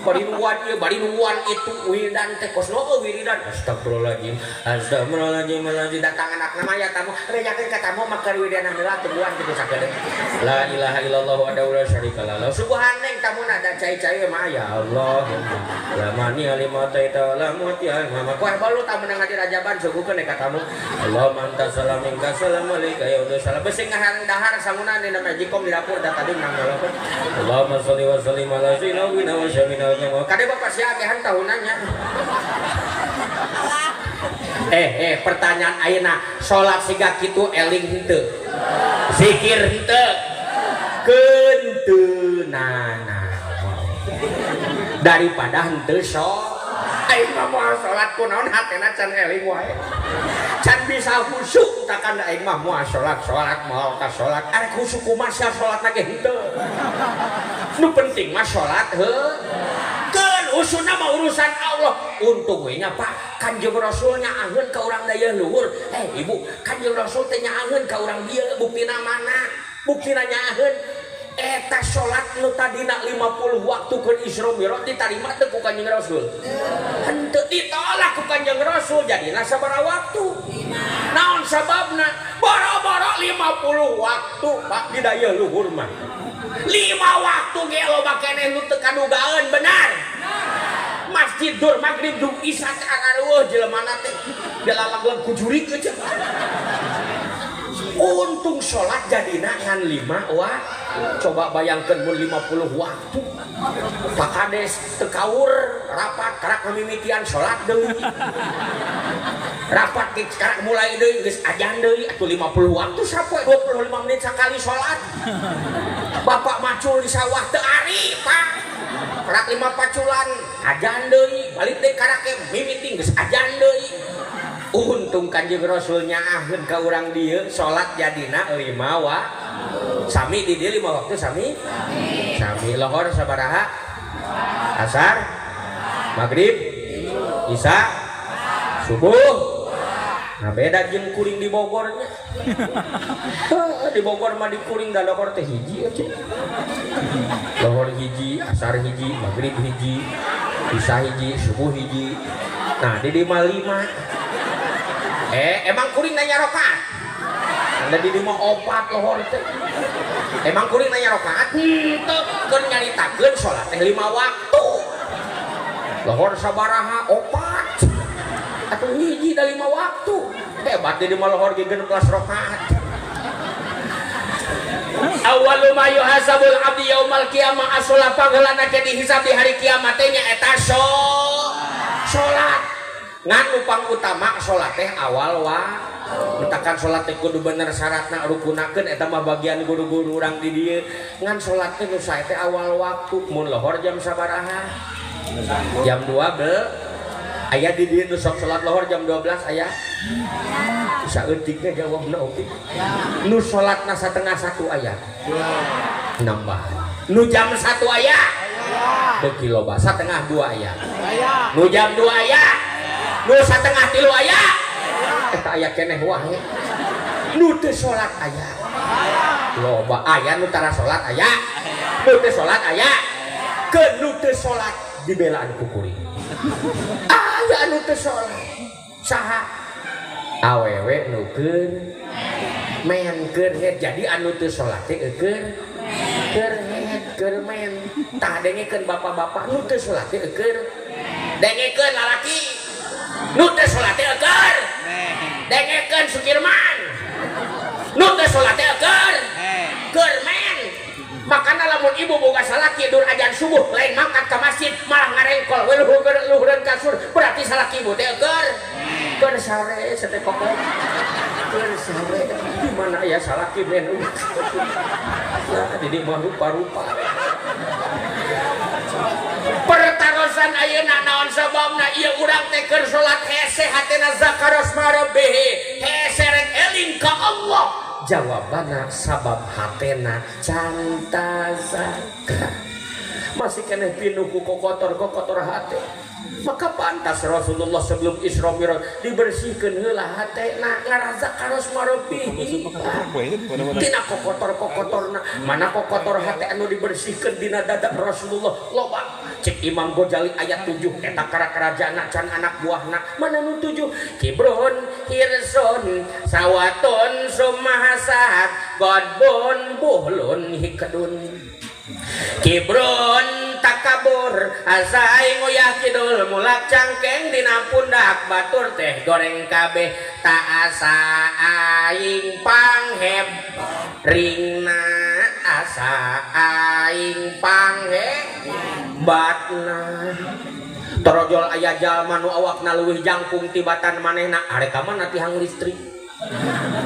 Bari nungguan ieu, bari nungguan itu wiridan teh kos nu wiridan. Astagfirullahaladzim. Astagfirullahaladzim. Astagfirullahaladzim. Datang anakna mah ya tamu, rejakeun ka tamu maka wiridan heula tungguan kitu sakedeung. La ilaha illallah wahdahu la syarika lah. Subhaneng tamuna da cai-cai mah ya Allah. La mani lima taita la mutia mama. Kuah balu tamu nang hadir ajaban suguhkeun ka tamu. Allahumma anta salam minka salam alaika ya udah salam. Beusi ngaharang dahar sanguna dina magicom di dapur da tadi nang Allahumma sholli wa sallim ala sayyidina wa syamina wa kade bapak siagehan tahunannya. Pertanyaan ayeuna salat siga kitu eling henteu? Zikir henteu? Keunteunana. Daripada henteu sok aing mah moal salat kunaon hatena can eling wae. Can bisa khusyuk takkan aing mah moal salat, salat moal ka salat. Arek khusyuk kumaha sia salatna ge henteu. Nu penting mah salat heuh. Keun usuna mah urusan Allah. Untung we nya Pak, Kanjeng Rasul nyaaheun ka urang daya luhur. Ibu, Kanjeng Rasul teh nyaaheun ka urang dieu, buktina mana? Buktina nyaaheun eta salat nu tadina 50 waktu keur Isra Mi'raj ditarima teu ku Kanjeng Rasul? Henteu, ditolak ku Kanjeng Rasul jadina sabaraha waktu? Naon sababna? Boro-boro 50 waktu Pak di daya luhur mah. 5 waktu ge loba keneh nu teu kadugaeun, benar? Masjid dur maghrib dur isya teh areueuh jelemana teh dilalagleung ku jurig aja. Untung salat jadina ngan 5 waktu. Coba bayangkeun mun 50 waktu. Pak Kades teu kaur rapat karak mimitian salat deui. Rapat ge karak mulai deui geus ajan deui atuh 50 waktu sapoe 25 menit sakali salat. Bapak macul di sawah teu ari, Pak. Karak 5 paculan ajan deui, balik deui karak ge mimiti geus ajan deui. Untung Kanjeng Rasul nyaaheun ka urang dieu salat jadina 5 waktu. Sami di dieu 5 waktu sami? Sami. Lohor sabaraha? Asar, maghrib, isya, subuh. Nah beda jeung kuring di Bogornya. Di Bogor mah di kuring da lohor teh hiji aja. Lohor hiji, asar hiji, maghrib hiji, isya hiji, subuh hiji. Nah di dieu mah 5. Emang kuring nanya rokaat? Anda di dieu mah 4 lohor teh. Emang kuring nanya rokaat? Henteu, keur nyaritakeun salat teh 5 waktu. Lohor sabaraha? 4. Atuh hiji da 5 waktu. Hebat di dieu mah lohor ge 16 rokaat. Awwalu ma yuhasabul abdi yaumal qiyamah as-shalah, pangheulana ke dihisab di hari kiamat teh nya eta salat. Ngan nu pangutama salat teh awal wa. Mentakan salat teh kudu bener syaratna rukunakeun eta mah bagian guru-guru urang di dieu. Ngan salat teh nu sae teh awal waktu. Mun lohor jam sabaraha? Jam 2 be. Aya di dieu nu sok salat lohor jam 12 aya? Saeutikna jawabna oke. Nu salatna 12:30 aya? Nambah. Nu jam 1 aya? Beuki loba. 1:30 aya. Nu jam 2 aya? Nu 2:30 aya? Eta aya keneh wae. Nu teu salat aya? Loba. Aya nu tara salat aya? Nu teu salat aya? Keun nu teu salat dibelaan ku kuring. Aya anu teu salat. Saha? Awewe nu keur men keur head. Jadi anu teu salat teh keur keur head keur men. Tah dengekeun bapak-bapak nu teu salat teh keur dengekeun lalaki nu teu salat teh keur dengekeun Sukirman nu teu salat teh keur keur men. Makana lamun ibu boga salaki dur ajan subuh lain mangkat ka masjid malah ngarengkol we luhureun kasur, berarti salaki ibu teh keur keur sare sate kokok keur sare. Di mana ya salaki men? Nah, di mah rupa-rupa. Pertarosan ayeuna naon sababna ieu urang teh keur salat hese hatena zakaros marabbihi hese rek eling ka Allah. Jawabanna sabab hatena can tazakar. Masih keneh pinuh ku kokotor-kokotor hate. Maka pantas Rasulullah sebelum Isra Mi'raj dibersihkeun heula hatena ngarazakaros marabbihi. Tina kokotor-kokotorna, mana kokotor hate anu dibersihkeun dina dada Rasulullah loba. Cek Imam Ghazali ayat 7 eta karakerajana can anak buahna mana nu 7 kibrun hirsun sawatun sumahasat godbun buhlun hikdun. Kibrun takabur asai ngoyah kidul mulak cangkeng dina pundak batur teh goreng kabeh tak asa aing pangheb ringna asa Ngarasa aing panghebatna. Torojol aya jalma nu awakna leuwih jangkung tibatan manehna, arek ka mana tihang listrik.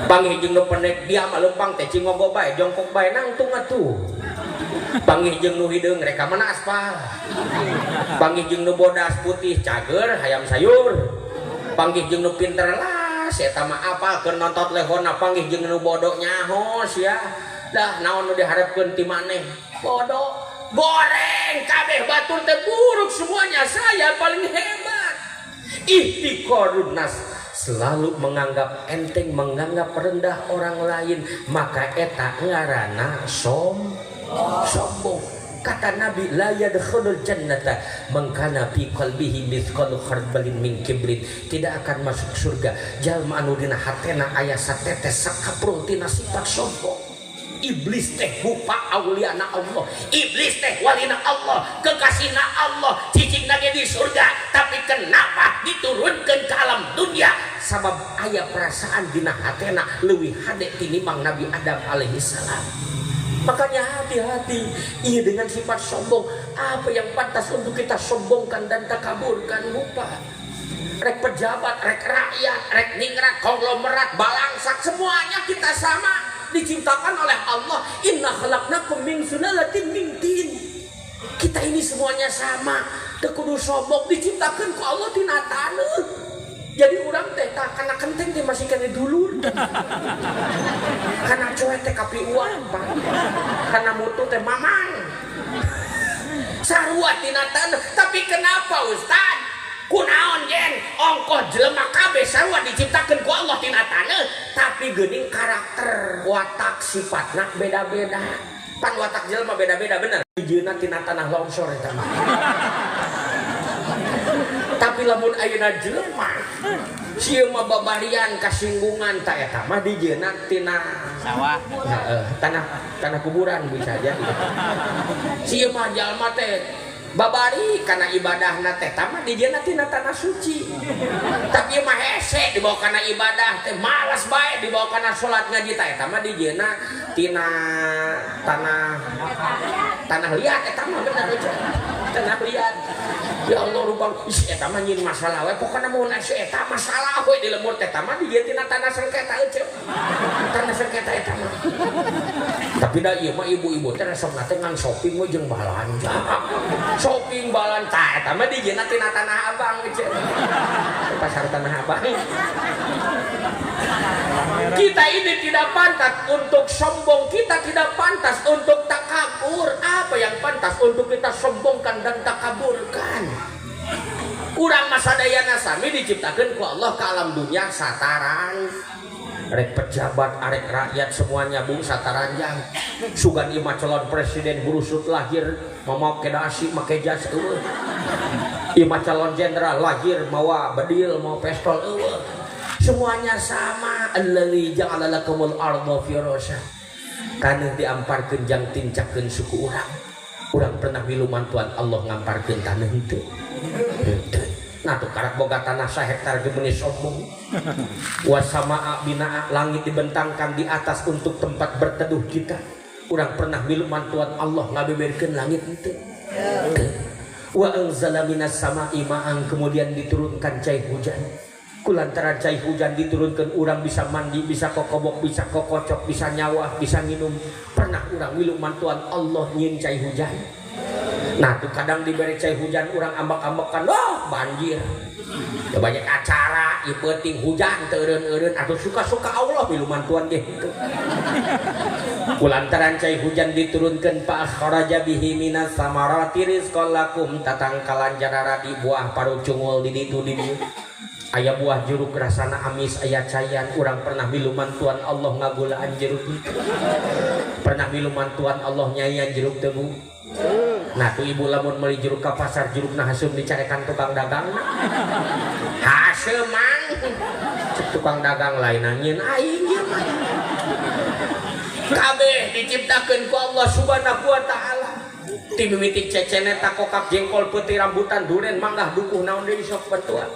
Panggih jeung nu pendek dia mah leumpang teh cingogo bae, jongkok bae nangtung atuh. Panggih jeung nu hideung rek ka mana aspal. Panggih jeung nu bodas putih cager hayam sayur. Panggih jeung nu pinter lah eta mah apal keur nontot lehona. Panggih jeung nu bodoh nyaho sia. Dah naon nu diharepkeun ti maneh? Bodoh. Goreng kabeh batur teh buruk semuanya, saya paling hebat. Ihtiqarun nas, selalu menganggap enteng, menganggap rendah orang lain, maka eta ngaranna sombong. Kata Nabi, la yadkhulul jannata man kana fi qalbihi mithqalu khardalin min kibrin. Tidak akan masuk surga jalma anu dina hatena aya satetes sakaprul tina sifat sombong. Iblis teh rupa auliana Allah, iblis teh walina Allah, kekasihna Allah, cicingna ge di surga, tapi kenapa diturunkan ke alam dunia? Sabab aya perasaan dina hatena leuwih hade tinimbang Nabi Adam alaihi salam. Makanya hati-hati iya dengan sifat sombong. Apa yang pantas untuk kita sombongkan dan takaburkan, lupa. Rek pejabat, rek rakyat, rek ningrat, konglomerat, balangsak, semuanya kita sama. Diciptakan oleh Allah. Inna khalaqnakum min sulalatin min tin. Kita ini semuanya sama. Teu kudu sombong, diciptakan ku Allah tina taneuh. Jadi urang teh tah kana kenteng teh masih kene dulur. Kana coet teh kapiuan, Pak. Kana mutu teh mamang. Sarua tina taneuh. Tapi kenapa Ustad? Kunaon yen ongkoh jelema kabeh sarua diciptakeun ku Allah tina taneuh, tapi geuning karakter, watak, sifatna beda-beda. Pan watak jelema beda-beda bener. Dijieunna tina tanah longsor eta mah. Tapi lamun ayeuna jelema sieun mah babarian kasinggungan ta eta mah dijieunna tina sawah. Heeh, tanah tanah kuburan bisa jadi. Sieun mah jalma teh babari karena ibadahna teh tama dijieunna tina tanah suci. Tapi mah hese dibawa kana ibadah teh malas bae dibawa kana salat ngaji teh eta mah dijieunna tina tanah tanah liat eta mah bener aja. Tanah liat. Ya Allah rupang ih eta mah nyieun masalah we pokona mun asa eta masalah we di lemur teh mah dijieun tina tanah sengketa euceuk. Tanah sengketa eta mah. Tapi da ieu mah ibu-ibu teh resepna teh ngan shopping we jeung balanja. Shopping balanja eta mah dijieunna tina tanah abang euceuk. Pasar tanah abang. Kita ini tidak pantas untuk sombong, kita tidak pantas untuk takabur. Apa yang pantas untuk kita sombongkan dan takaburkan? Urang masadayana sami diciptakan ku Allah ke alam dunia sataran. Rek pejabat, arek rakyat semuanya bung sataranjang. Sugan ima calon presiden burusut lahir mawa dasi make jas eueuh. Ima calon jenderal lahir mawa bedil mawa pistol eueuh. Semuanya sama. Allazi ja'ala lakumul arda firasya. Taneuh diamparkeun jang tincakeun suku urang. Urang pernah milu mantuan Allah ngamparkeun taneuh henteu. Henteu. Nah tuh karak boga tanah sahektar gemeuni sombong. Wasamaa binaa, langit dibentangkan di atas untuk tempat berteduh kita. Urang pernah milu mantuan Allah ngabeberkeun langit henteu. Wa anzala minas sama'i ma'an, kemudian diturunkan cai hujan. Kulantaran cai hujan diturunkan urang bisa mandi, bisa kokobok, bisa kokocok, bisa nyawah, bisa minum. Pernah urang milu mantuan Allah nyieun cai hujan. Nah tuh kadang diberi cai hujan urang ambek-ambekan, wah banjir. Ya banyak acara, ieu peuting hujan teu eureun-eureun atuh suka-suka Allah milu mantuan ge kitu. Kulantaran cai hujan diturunkan fa akhraja bihi minas samarati rizqan lakum, tatangkalan jararadi buah parucungul di ditu di dieu. Aya buah jeruk rasana amis, aya cayan. Urang pernah milu mantuan Allah ngagulaan jeruk itu. Pernah milu mantuan Allah nyayan jeruk teu Bu? Nah tuh ibu lamun meuli jeruk ka pasar, jerukna haseum dicarekan tukang dagang. Haseum mang. Cek tukang dagang lain nyieun aing ieu mah. Kabeh diciptakeun ku Allah Subhanahu wa taala. Ti mimiti ceceneta kokak jengkol peuti rambutan duren manggah dukuh naon deui sok bantuan.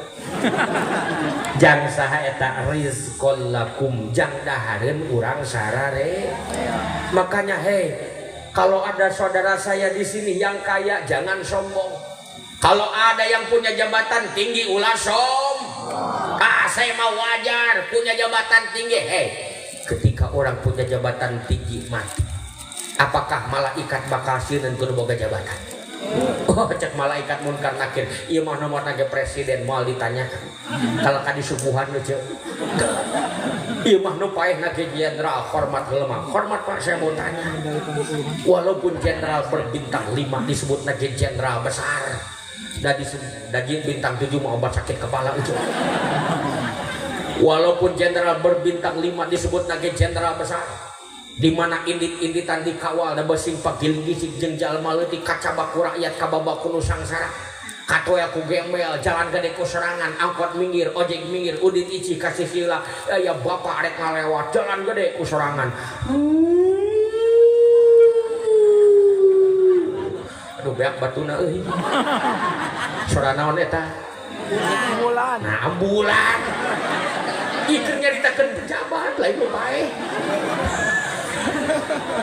Jang saha eta rizqol lakum, jang dahareun urang sarare. Makanya hei Kalau ada saudara saya di sini yang kaya, jangan sombong. Kalau ada yang punya jabatan tinggi, ulah som. Ah, saya mau wajar punya jabatan tinggi. Hei, ketika orang punya jabatan tinggi mati, apakah malaikat bakal sieun ku boga jabatan? Oh, cek malaikat munkar nakir, ieu mah nomor nage presiden moal ditanyakan. Kalau ka disuguhan nu cek. Ieu mah nu paehna ge jenderal, hormat heula. Hormat Pak, saya mau tanya. Walaupun jenderal berbintang 5 disebut nage jenderal besar. Dari bintang 7 mau obat sakit kepala itu. Walaupun jenderal berbintang 5 disebut nage jenderal besar, di mana indit-inditan dikawal da besing pagiling-gisik jeung jalma leutik kacabak ku rakyat kababak ku nu sangsara. Katoya ku gembel, jalan gede ku serangan, angkot minggir, ojek minggir, udit ici kasih sila, ya bapak arek ngalewat, jalan gede ku serangan. Aduh beak batuna euy. Sora naon eta? Ambulan. Nah, ambulan. Ieu keur nyaritakeun pejabat lain nu paeh.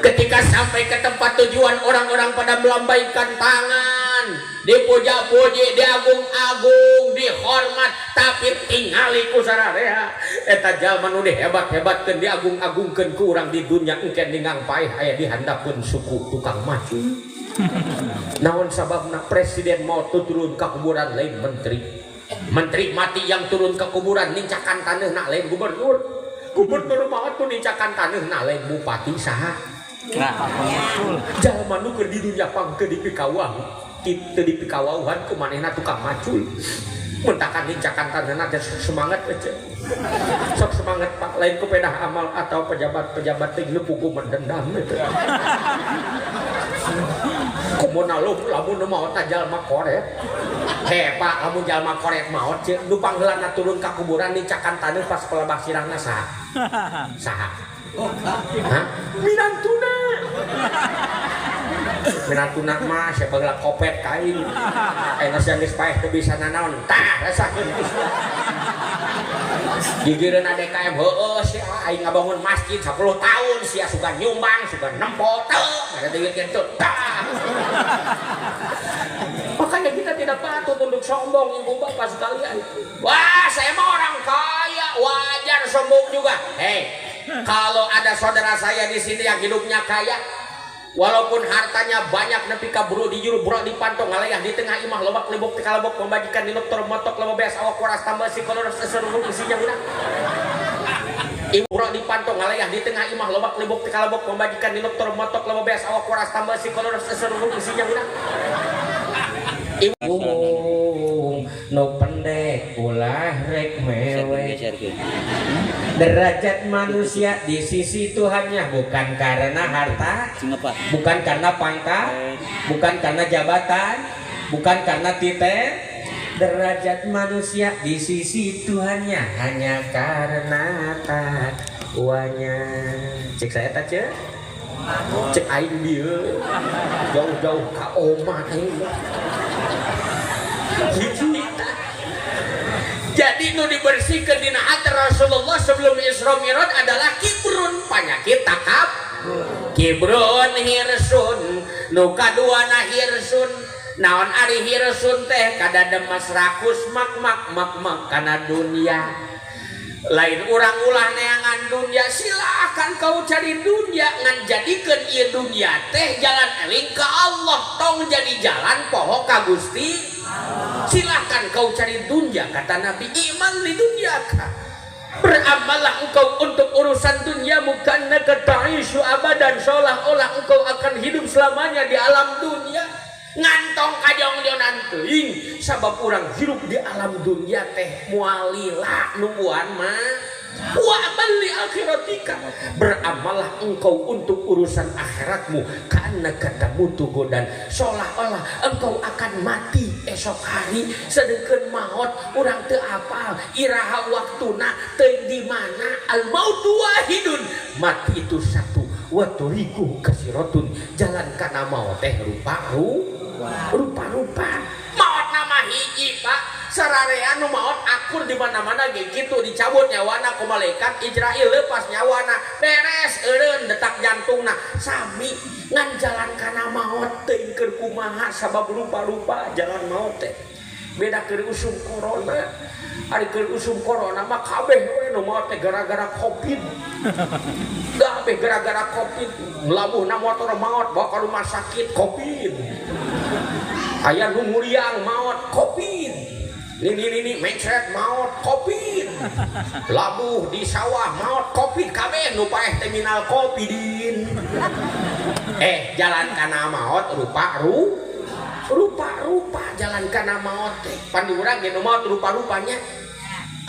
Ketika sampai ke tempat tujuan, orang-orang pada melambaikan tangan, dipuja-puji, diagung-agung, dihormat, tapi tingali ku sararea eta jalma nu dihebat-hebatkeun, diagung-agungkeun ku urang di dunya engke ningang paeh aya di handapeun suku tukang maju. Naon sababna presiden mau turun ke kuburan lain menteri, menteri mati yang turun ke kuburan nincakan taneuhna lain gubernur, gubernur maot tuh nincakan taneuhna lain bupati saha. Jalma nu keur di dunya pang teu dipikawang, teu dipikawauhan ku manehna tukang macul. Mentakan nincakan taneuhna teh semangat aja. Sok semangat Pak, lain ku pedah amal atau pejabat-pejabat teh nu pugu mendendam itu. Komo nalum lamun nu maot jalma koret. He Pak, lamun jalma koret maot ceuk nu pangheulana turun ka kuburan nincakan taneuh pas pelebah sirahna saha? Saha? Hah? Minantuna. Minantuna mah siapa geula kopet kain. Ayeuna sia geus paeh teu bisa nanaon. Tah rasakeun. Gigireun ADKM heueuh sia aing ngabangun masjid 10 tahun sia suka nyumbang, suka nempo teu, ada duit kitu. Tah. Makanya kita tidak patut untuk sombong ibu bapak sekalian. Wah, saya mah orang kaya, wajar sombong juga. Hei, kalau ada saudara saya di sini yang hidupnya kaya, walaupun hartanya banyak nepi ka buru di juru bro di pantong ngalayah di tengah imah lobak libuk tikalebok pembajikan di dokter motok loba beas awak waras tambah psikolog seseru isinya guna. Ibu bro di pantong ngalayah di tengah imah lobak libuk tikalebok pembajikan di dokter motok loba beas awak waras tambah psikolog seseru isinya guna. Ibu no pendek ulah rek mewek. Derajat manusia di sisi Tuhannya bukan karena harta, bukan karena pangkat, bukan karena jabatan, bukan karena titel. Derajat manusia di sisi Tuhannya hanya karena takwanya. Cek saya tak cek? Cek aing bieu jauh-jauh ka omah aing. Jadi nu dibersihkan dina hati Rasulullah sebelum Isra Mi'raj adalah kibrun, penyakit takab. Kibrun hirsun, nu kaduana hirsun. Naon ari hirsun teh kada demes rakus mak mak mak mak kana dunia. Lain urang ulah neangan dunia, silakan kau cari dunia ngan jadikeun ieu dunia teh jalan eling ka Allah, tong jadi jalan poho ka Gusti. Silakan kau cari dunia, kata Nabi, iman li dunyaka. Beramallah engkau untuk urusan duniamu karena ta'isyu abadan, seolah-olah engkau akan hidup selamanya di alam dunia. Ngantong kajong-jongan teuing sabab urang hidup di alam dunia teh moal lila nungguan mah. Wa amal li akhiratika, beramallah engkau untuk urusan akhiratmu karena katamu godan, seolah-olah engkau akan mati esok hari, sedangkan maut urang teu apal iraha waktuna teu di mana. Al mautu wahidun, mati itu satu, wa turiku kasirotun, jalan kana maut teh rupa-rupa. Maut nama hiji. Syafi'i Pak, sararea nu maot akur di mana-mana ge kitu, dicabut nyawana ku malaikat Ijrail, lepas nyawana, beres eureun detak jantungna sami. Ngan jalan kana maot teh keur kumaha, sabab rupa-rupa jalan maot teh beda. Keur usum corona, ari keur usum corona mah kabeh we nu maot teh gara-gara Covid, kabeh gara-gara Covid. Labuhna motor maot, bawa ke rumah sakit Covid. Aya nu muriang maot Covid, ini mencret maot Covid, labuh di sawah maot Covid, kabeh nu paeh teh minal Covidin. Jalan kana maot rupa ru rupa-rupa jalan kana maot teh. Pan di urang ge nu maot rupa-rupanya,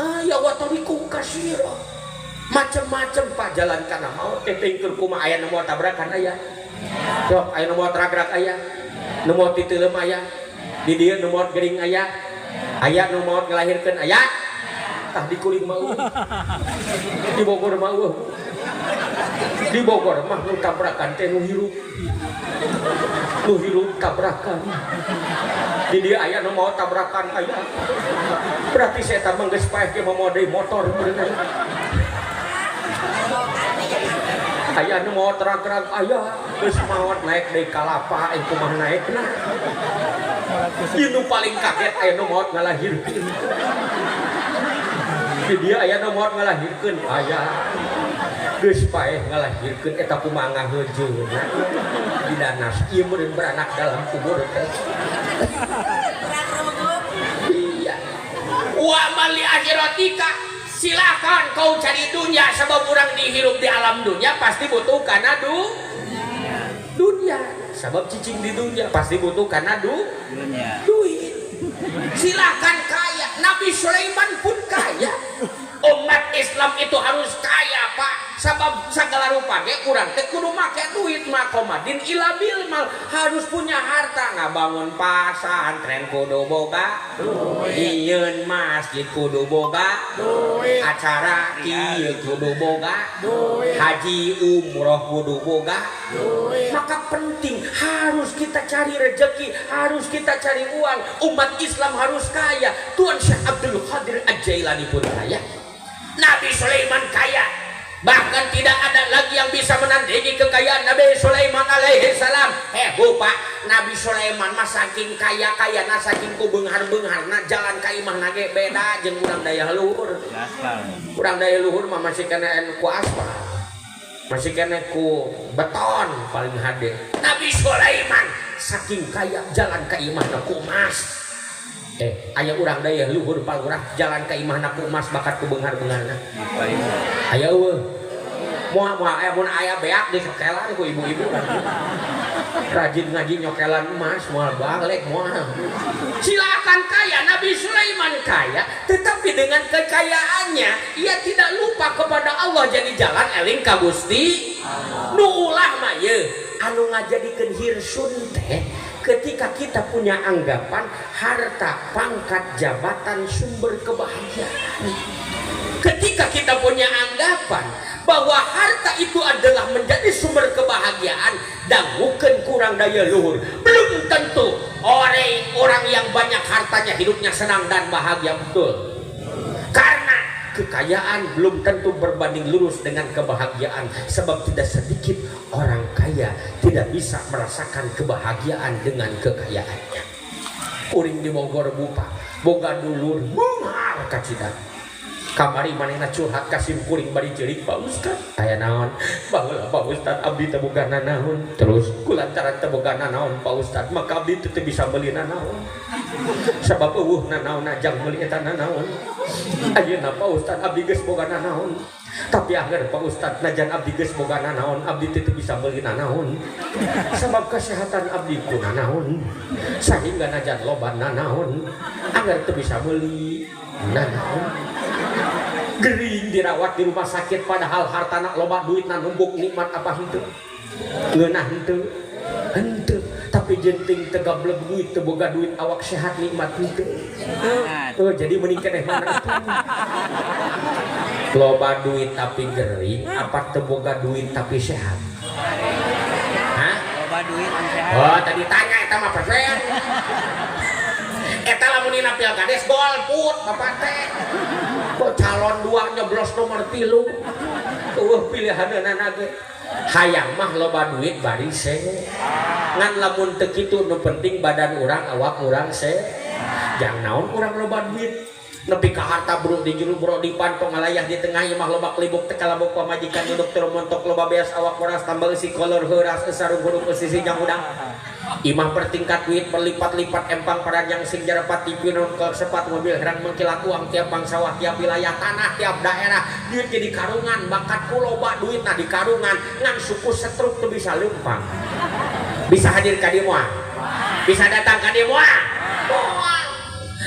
ah ya, wa tariqu kasira, macem-macem Pak jalan kana maot teh. Teh keur kumaha? Aya nu maot tabrakan aya, sok aya nu maot ragrak, aya nu maot titeuleum, aya di dieu nu maot gering, aya aya nu maot ngalahirkeun, aya. Tah, di kuring mah euweuh, di Bogor mah euweuh. Di Bogor mah nu tabrakan teh nu hirup, nu hirup tabrakan. Di dieu aya nu maot tabrakan, aya. Berarti saya mah geus paeh ge mawa deui motor beunang. Aya nu maot rag-rag, aya. Geus maot naik deui kalapa, kumaha naekna? Ieu nu paling kaget, aya nu maot ngalahirkeun. Di dieu aya nu maot ngalahirkeun, aya. Geus paeh ngalahirkeun, eta kumaha ngaheujeuna didanas ieu meureun beranak dalam kubur teh. Iya, wa mali akhiratika, silakan kau cari dunia, sebab orang dihirup di alam dunia pasti butuh karena dunia, sebab cicing di dunia pasti butuh karena dunia. Duit. Silakan kaya, Nabi Sulaiman pun kaya. Umat Islam itu harus kaya Pak, sebab segala rupa ge urang teh kudu make duit. Makomadin ila bil mal, harus punya harta. Ngabangun pasantren kudu boga duit, nyieun masjid kudu boga duit, acara kieu kudu boga duit, haji umroh kudu boga duit. Maka penting harus kita cari rezeki, harus kita cari uang. Umat Islam harus kaya. Tuan Syekh Abdul Qadir Al-Jailani pun kaya, Nabi Sulaiman kaya, bahkan tidak ada lagi yang bisa menandingi kekayaan Nabi Sulaiman alaihi salam. Pak, Nabi Sulaiman mah saking kaya kaya na, saking ku beunghar-beungharna, jalan ka imahna ge beda jeung urang daya luhur. Aspal. Urang daya luhur mah masih kena ku aspal, masih kena ku beton paling hade. Nabi Sulaiman saking kaya, jalan ka imahna ku emas. Aya urang daya luhur palurah jalan ka imahna ku emas, bakat ku beunghar-beungharna? Aya euweuh. Moal, moal aya. Mun aya beak dicokelan ku ibu-ibu. Rajin ngaji nyokelan emas moal balik, moal. Silakan kaya, Nabi Sulaiman kaya, tetapi dengan kekayaannya ia tidak lupa kepada Allah, jadi jalan eling ka Gusti. Nu ulah mah ye anu ngajadikeun hirsun teh ketika kita punya anggapan harta, pangkat, jabatan sumber kebahagiaan. Ketika kita punya anggapan bahwa harta itu adalah menjadi sumber kebahagiaan, dangukeun kurang daya luhur. Belum tentu orang-orang yang banyak hartanya hidupnya senang dan bahagia, betul. Karena kekayaan belum tentu berbanding lurus dengan kebahagiaan, sebab tidak sedikit orang kaya tidak bisa merasakan kebahagiaan dengan kekayaannya. Kuring di Bogor bupa, boga dulur beunghar kacida. Kamari manehna curhat ka sim kuring bari ceurik, "Pak Ustad, aya naon?" "Baheula Pak Ustad, abdi teh boga nanaon." "Terus?" "Kulantaran teu boga nanaon Pak Ustad, maka abdi teh teu bisa meuli nanaon. Sabab euweuh nanaon jang meuli eta nanaon. Ayeuna Pak Ustad, abdi geus boga nanaon. Tapi akhir Pak Ustad, najan abdi geus boga nanaon, abdi teh teu bisa meuli nanaon. Sabab kesehatan abdi ku nanaon. Sehingga najan loba nanaon, anggar teu bisa meuli nanaon." Gering dirawat di rumah sakit, padahal hartana loba, duitna numpuk, nikmat apa henteu? Ngeunah henteu? Henteu. Tapi jenting teu gableg duit, teu boga duit, awak sehat, nikmat henteu? Oh, jadi mending keneh mana itu? Loba duit tapi gering apa teu boga duit tapi sehat? Hah? Loba duit sehat. Oh, tadi tanya eta mah persen. Eta lamun dina pilkades golput bapak teh. Kok calon dua nyoblos nomor 3. Eueuh pilihanna ge. Hayang mah loba duit bari se. Ngan lamun teu kitu nu penting badan urang awak urang se. Jang naon urang loba duit. Nepi ka harta bro di juru bro di pantong ngalayah di tengah imah loba kelibuk teh kalabok pamajikan duduk teu montok loba beas awak waras tambah eusi kolor heuras sarung huruf eusi jang udang. Imah bertingkat duit berlipat-lipat empang paranjang sing jarapat TV non sepat mobil herang mengkilat uang tiap bangsa tiap wilayah tanah tiap daerah duit jadi karungan bakat ku loba duit nah di karungan ngan suku setruk tuh bisa lempang. Bisa hadir ka dieu moal? Bisa datang ka dieu moal? Moal.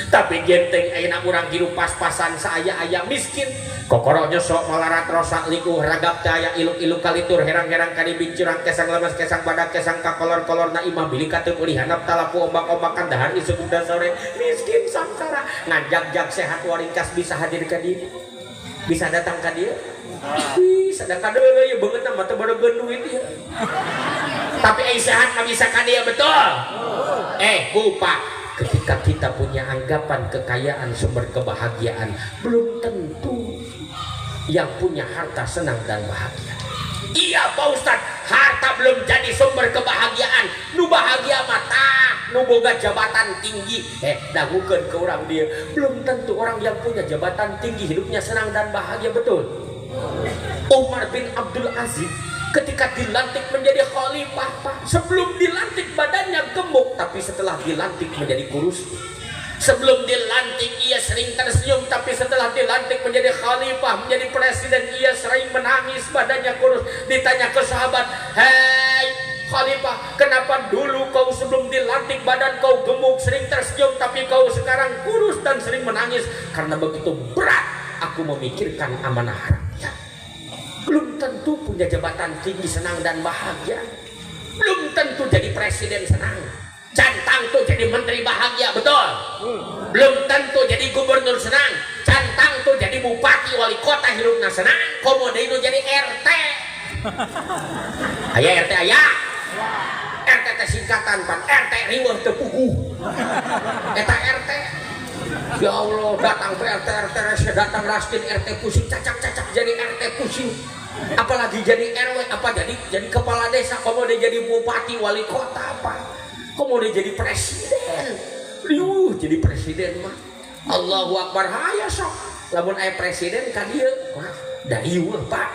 Tapi genteng ayeuna urang hidup pas-pasan saaya-aya miskin kokoro nyosok malarat rosak likuh ragap caya iluk-iluk kalitur herang-herang kali bincurang kesang lemes kesang badak kesang kakolor-kolor na imah bilik kateu uli hanap talapu ombak-ombakan dahar isuk udah sore miskin sangsara ngajak-jak sehat waringkas bisa hadir ka dieu bisa datang ka dieu bisa datang ka dieu ieu beungeutna mah teu baregeun duit ieu tapi ai sehat mah bisa ka dieu betul lupa. Ketika kita punya anggapan kekayaan sumber kebahagiaan, belum tentu yang punya harta senang dan bahagia. Iya Pak Ustadz, harta belum jadi sumber kebahagiaan. Nu bahagia mata, nu boga jabatan tinggi. Dangukeun ke orang dia. Belum tentu orang yang punya jabatan tinggi hidupnya senang dan bahagia, betul. Umar bin Abdul Aziz ketika dilantik menjadi khalifah, Pak, sebelum dilantik badannya gemuk, tapi setelah dilantik menjadi kurus. Sebelum dilantik ia sering tersenyum, tapi setelah dilantik menjadi khalifah, menjadi presiden, ia sering menangis, badannya kurus. Ditanya ke sahabat, "Hei khalifah, kenapa dulu kau sebelum dilantik badan kau gemuk, sering tersenyum, tapi kau sekarang kurus dan sering menangis?" Karena begitu berat aku memikirkan amanah rakyat. Belum tentu punya jabatan tinggi senang dan bahagia. Belum tentu jadi presiden senang. Cantang tuh jadi menteri bahagia, betul? Belum tentu jadi gubernur senang. Cantang tuh jadi bupati wali kota hirupna senang. Komo deui nu jadi RT. Aya RT aya. RT teh singkatan pan RT riweuh teu puguh. Eta RT. Ya Allah, datang ke RT RT rese, datang raskin RT pusing, cacak-cacak jadi RT pusing. Apalagi jadi RW, apa jadi kepala desa, komo jadi bupati, wali kota apa? Komo jadi presiden. Riuh jadi presiden mah. Allahu Akbar, haya sok. Lamun aya presiden ka dieu, wah, da riweuh Pak.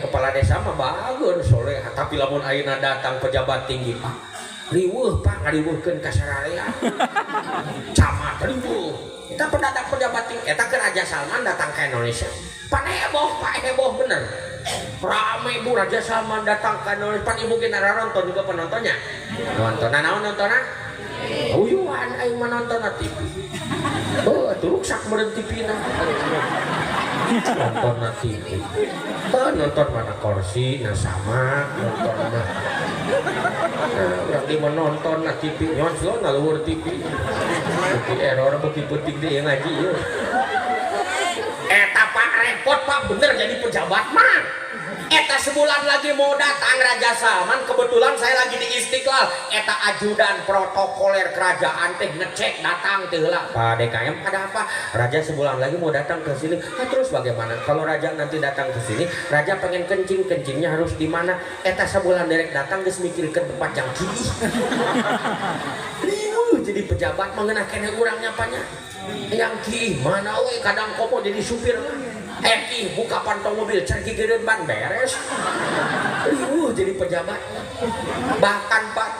Kepala desa mah bagus soleh, tapi lamun ayeuna datang pejabat tinggi Pak. Riweuh Pak, ngariweuhkeun ka sararea. Camat riweuh. Eta pendatang pejabat tinggi, eta ke Raja Salman datang ke Indonesia. Pan heboh, Pak, heboh bener. Rame Bu Raja Salman datang ke Indonesia. Pan ibu ge nonton juga penontonnya. Nonton naon nontonna? Uyuhan aing mah nonton TV. Oh, atuh ruksak meureun TV na. Nonton na TV. Oh, nonton mana kursi na sama nonton mah. Nah, urang di menonton na TV nyonslo na luhur TV. Beuki error beuki peuting deui ngaji ieu. Eta Pak repot Pak bener jadi pejabat mah. Eta sebulan lagi mau datang Raja Salman, kebetulan saya lagi di Istiqlal. Eta ajudan protokoler kerajaan teh ngecek datang teh heula. Pak DKM ada apa? Raja sebulan lagi mau datang ke sini. Nah, terus bagaimana? Kalau raja nanti datang ke sini, raja pengen kencing, kencingnya harus di mana? Eta sebulan derek datang geus mikirkeun tempat yang kini. Riweuh jadi pejabat mengenah keneh urang nyapanya. Yang ki mana we kadang komo jadi supir mah. Ki buka pantau mobil cari gigireun ban beres. Riweuh jadi pejabat. Bahkan Pak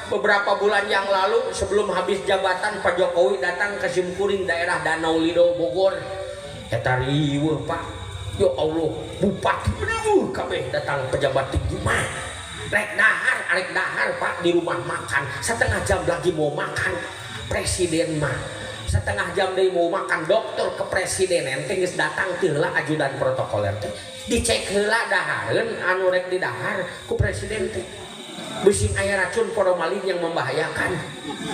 beberapa bulan yang lalu sebelum habis jabatan Pak Jokowi datang ke Simkuring daerah Danau Lido Bogor. Eta riweuh Pak. Ya Allah, bupati riweuh kabeh datang pejabat tinggi mah. Rek dahar, arek dahar Pak di rumah makan. Setengah jam lagi mau makan. Presiden mah setengah jam deui mau makan dokter kepresidenan teh geus datang teh heula ajudan protokoler teh dicek heula dahareun anu rek didahar ku presiden teh bising aya racun formalin yang membahayakan.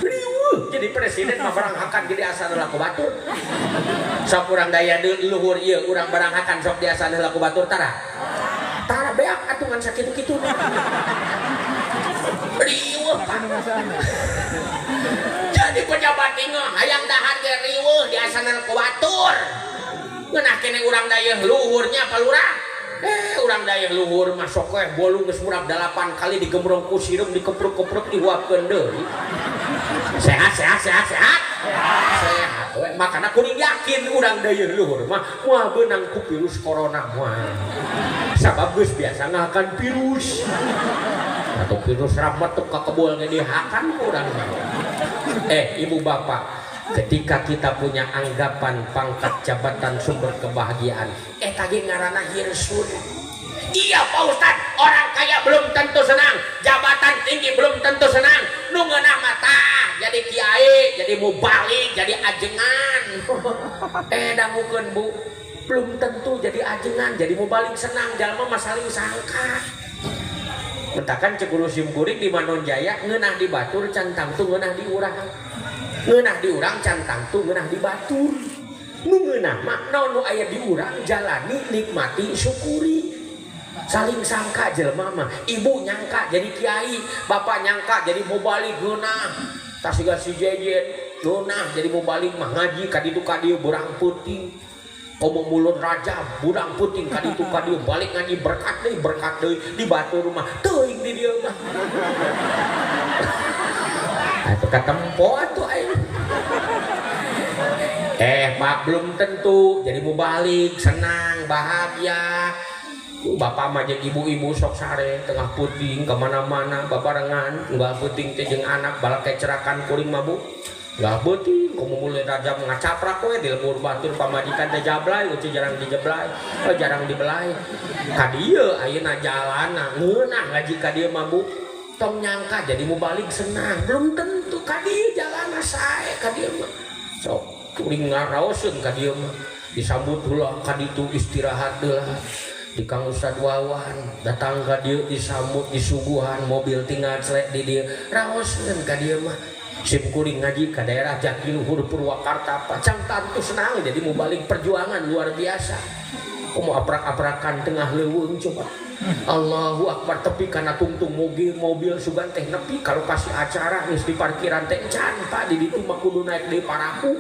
Riweuh jadi presiden mah baranghakan jadi asana heula ku batur. Sok urang daya luhur ieu urang baranghakan sok diasana heula ku batur tara. Tara beak atuh ngan sakitu-kitu. Riweuh Pak. Jadi pejabat dibiasanan ku batur. Ngeunah keneh urang dayeuh luhurnya Pak Lurah. Urang dayeuh luhur masuk we bolu geus murab 8 kali digembrong ku sireum dikepruk-kepruk dihuapkeun deui. Sehat sehat sehat sehat. Sehat we. Makana kuring yakin urang dayeuh luhur mah moal beunang ku virus corona moal. Sabab geus biasa ngahakan virus. Atau virus ramet teu kakebol ge dihakan ku urang mah. Ibu bapak, ketika kita punya anggapan pangkat jabatan sumber kebahagiaan, tadi ngaranna hirsun. Iya Pak Ustad, orang kaya belum tentu senang, jabatan tinggi belum tentu senang. Nu ngeunah mah tah, jadi kiai, jadi mubalig, jadi ajengan. Dangukeun Bu, belum tentu jadi ajengan, jadi mubalig senang, jalma mah saling sangka. Mentakan cek guru sim kuring di Manonjaya ngeunah di batur can tangtu ngeunah di urang. Ngeunah di urang can tangtu ngeunah di batur. Nu ngeunah mah naon nu aya di urang jalani, nikmati, syukuri. Saling sangka jelema mah. Ibu nyangka jadi kiai, bapak nyangka jadi mubalig ngeunah. Tasiga si jejen ngeunah jadi mubalig mah ngaji ka ditu ka dieu beurang peuting. Komo mulut raja budang puting ka ditu ka dieu balik ngaji berkat deui di batur mah teuing di dieu mah. Atuh katempo atuh aing. Pak belum tentu jadi mubalig senang bahagia. Bapak mah jeung ibu-ibu sok sare tengah puting kemana-mana babarengan unggal puting teh jeung anak balak kecerakan kuring mah Bu. Nggak beuting, komo mulai raja ngacaprak we di lembur batur pamajikan teh jablay, uci jarang dijeblay, jarang dibelai. Ka dieu ayeuna jalana ngeunah ngaji ka dieu mah Bu. Tong nyangka jadi mubalig senang, belum tentu ka dieu jalana sae ka dieu mah. Sok kuring ngaraoseun ka dieu mah. Disambut heula ka ditu istirahat heula. Di Kang Ustad Wawan datang ka dieu disambut disuguhan mobil tinggal celek di dieu. Raoseun ka dieu mah. Sim kuring ngaji ke daerah Jatiluhur Purwakarta pacang tantu senang jadi mubalig perjuangan luar biasa. Komo aprak-aprakan tengah leuweung coba. Allahu Akbar tepi kana tungtung mobil sugan teh nepi kalau kasih acara geus di parkiran teh can Pak di ditu mah kudu naik deui parahu.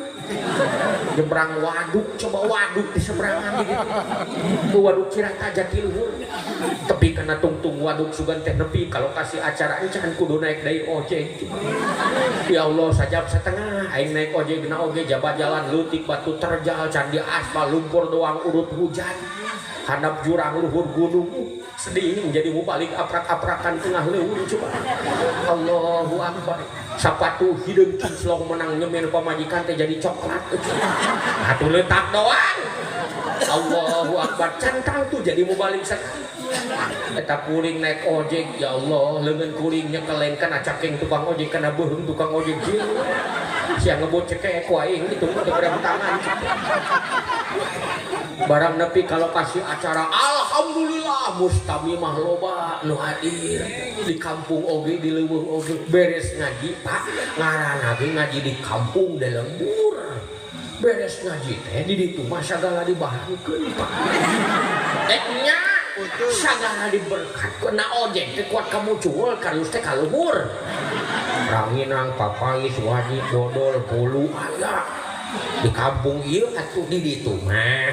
Nyebrang waduk coba waduk di seberangan di ditu. Tuh waduk Cirata Jatiluhur. Tepi kana tungtung waduk sugan teh nepi kalau kasih acara can kudu naik deui ojek. Ya Allah sajam setengah aing naik ojek na oge jabat jalan leutik batu terjal candi aspal lumpur doang urut hujan. Handap jurang luhur gunung sedih menjadi mubalig aprak-aprakan tengah leuweung coba. Allahu Akbar. Sapatu hideung kinclong menang nyemen pamajikan teh jadi coklat. Atuh letak doang. Allahu Akbar cantang tuh jadi mubalig sekali. Eta kuring naik ojek ya Allah leungeun kuring nyekeleng kana cakeng tukang ojek kana beuheung tukang ojek kieu. Sia ngebut cekek ku aing itu teu tangan. Barang nepi kalau kasih acara alhamdulillah mustamimah loba nu hadir di kampung oge di leuweung oge beres ngaji Pak ngaranna ge ngaji di kampung di lembur beres ngaji teh di ditu mah sagala dibahankeun Pak nya sagala diberkatkeun na ojek teh kuat kamucul karus teh ka luhur ranginang papais wajib dodol bolu aya di kampung ieu atuh di ditu mah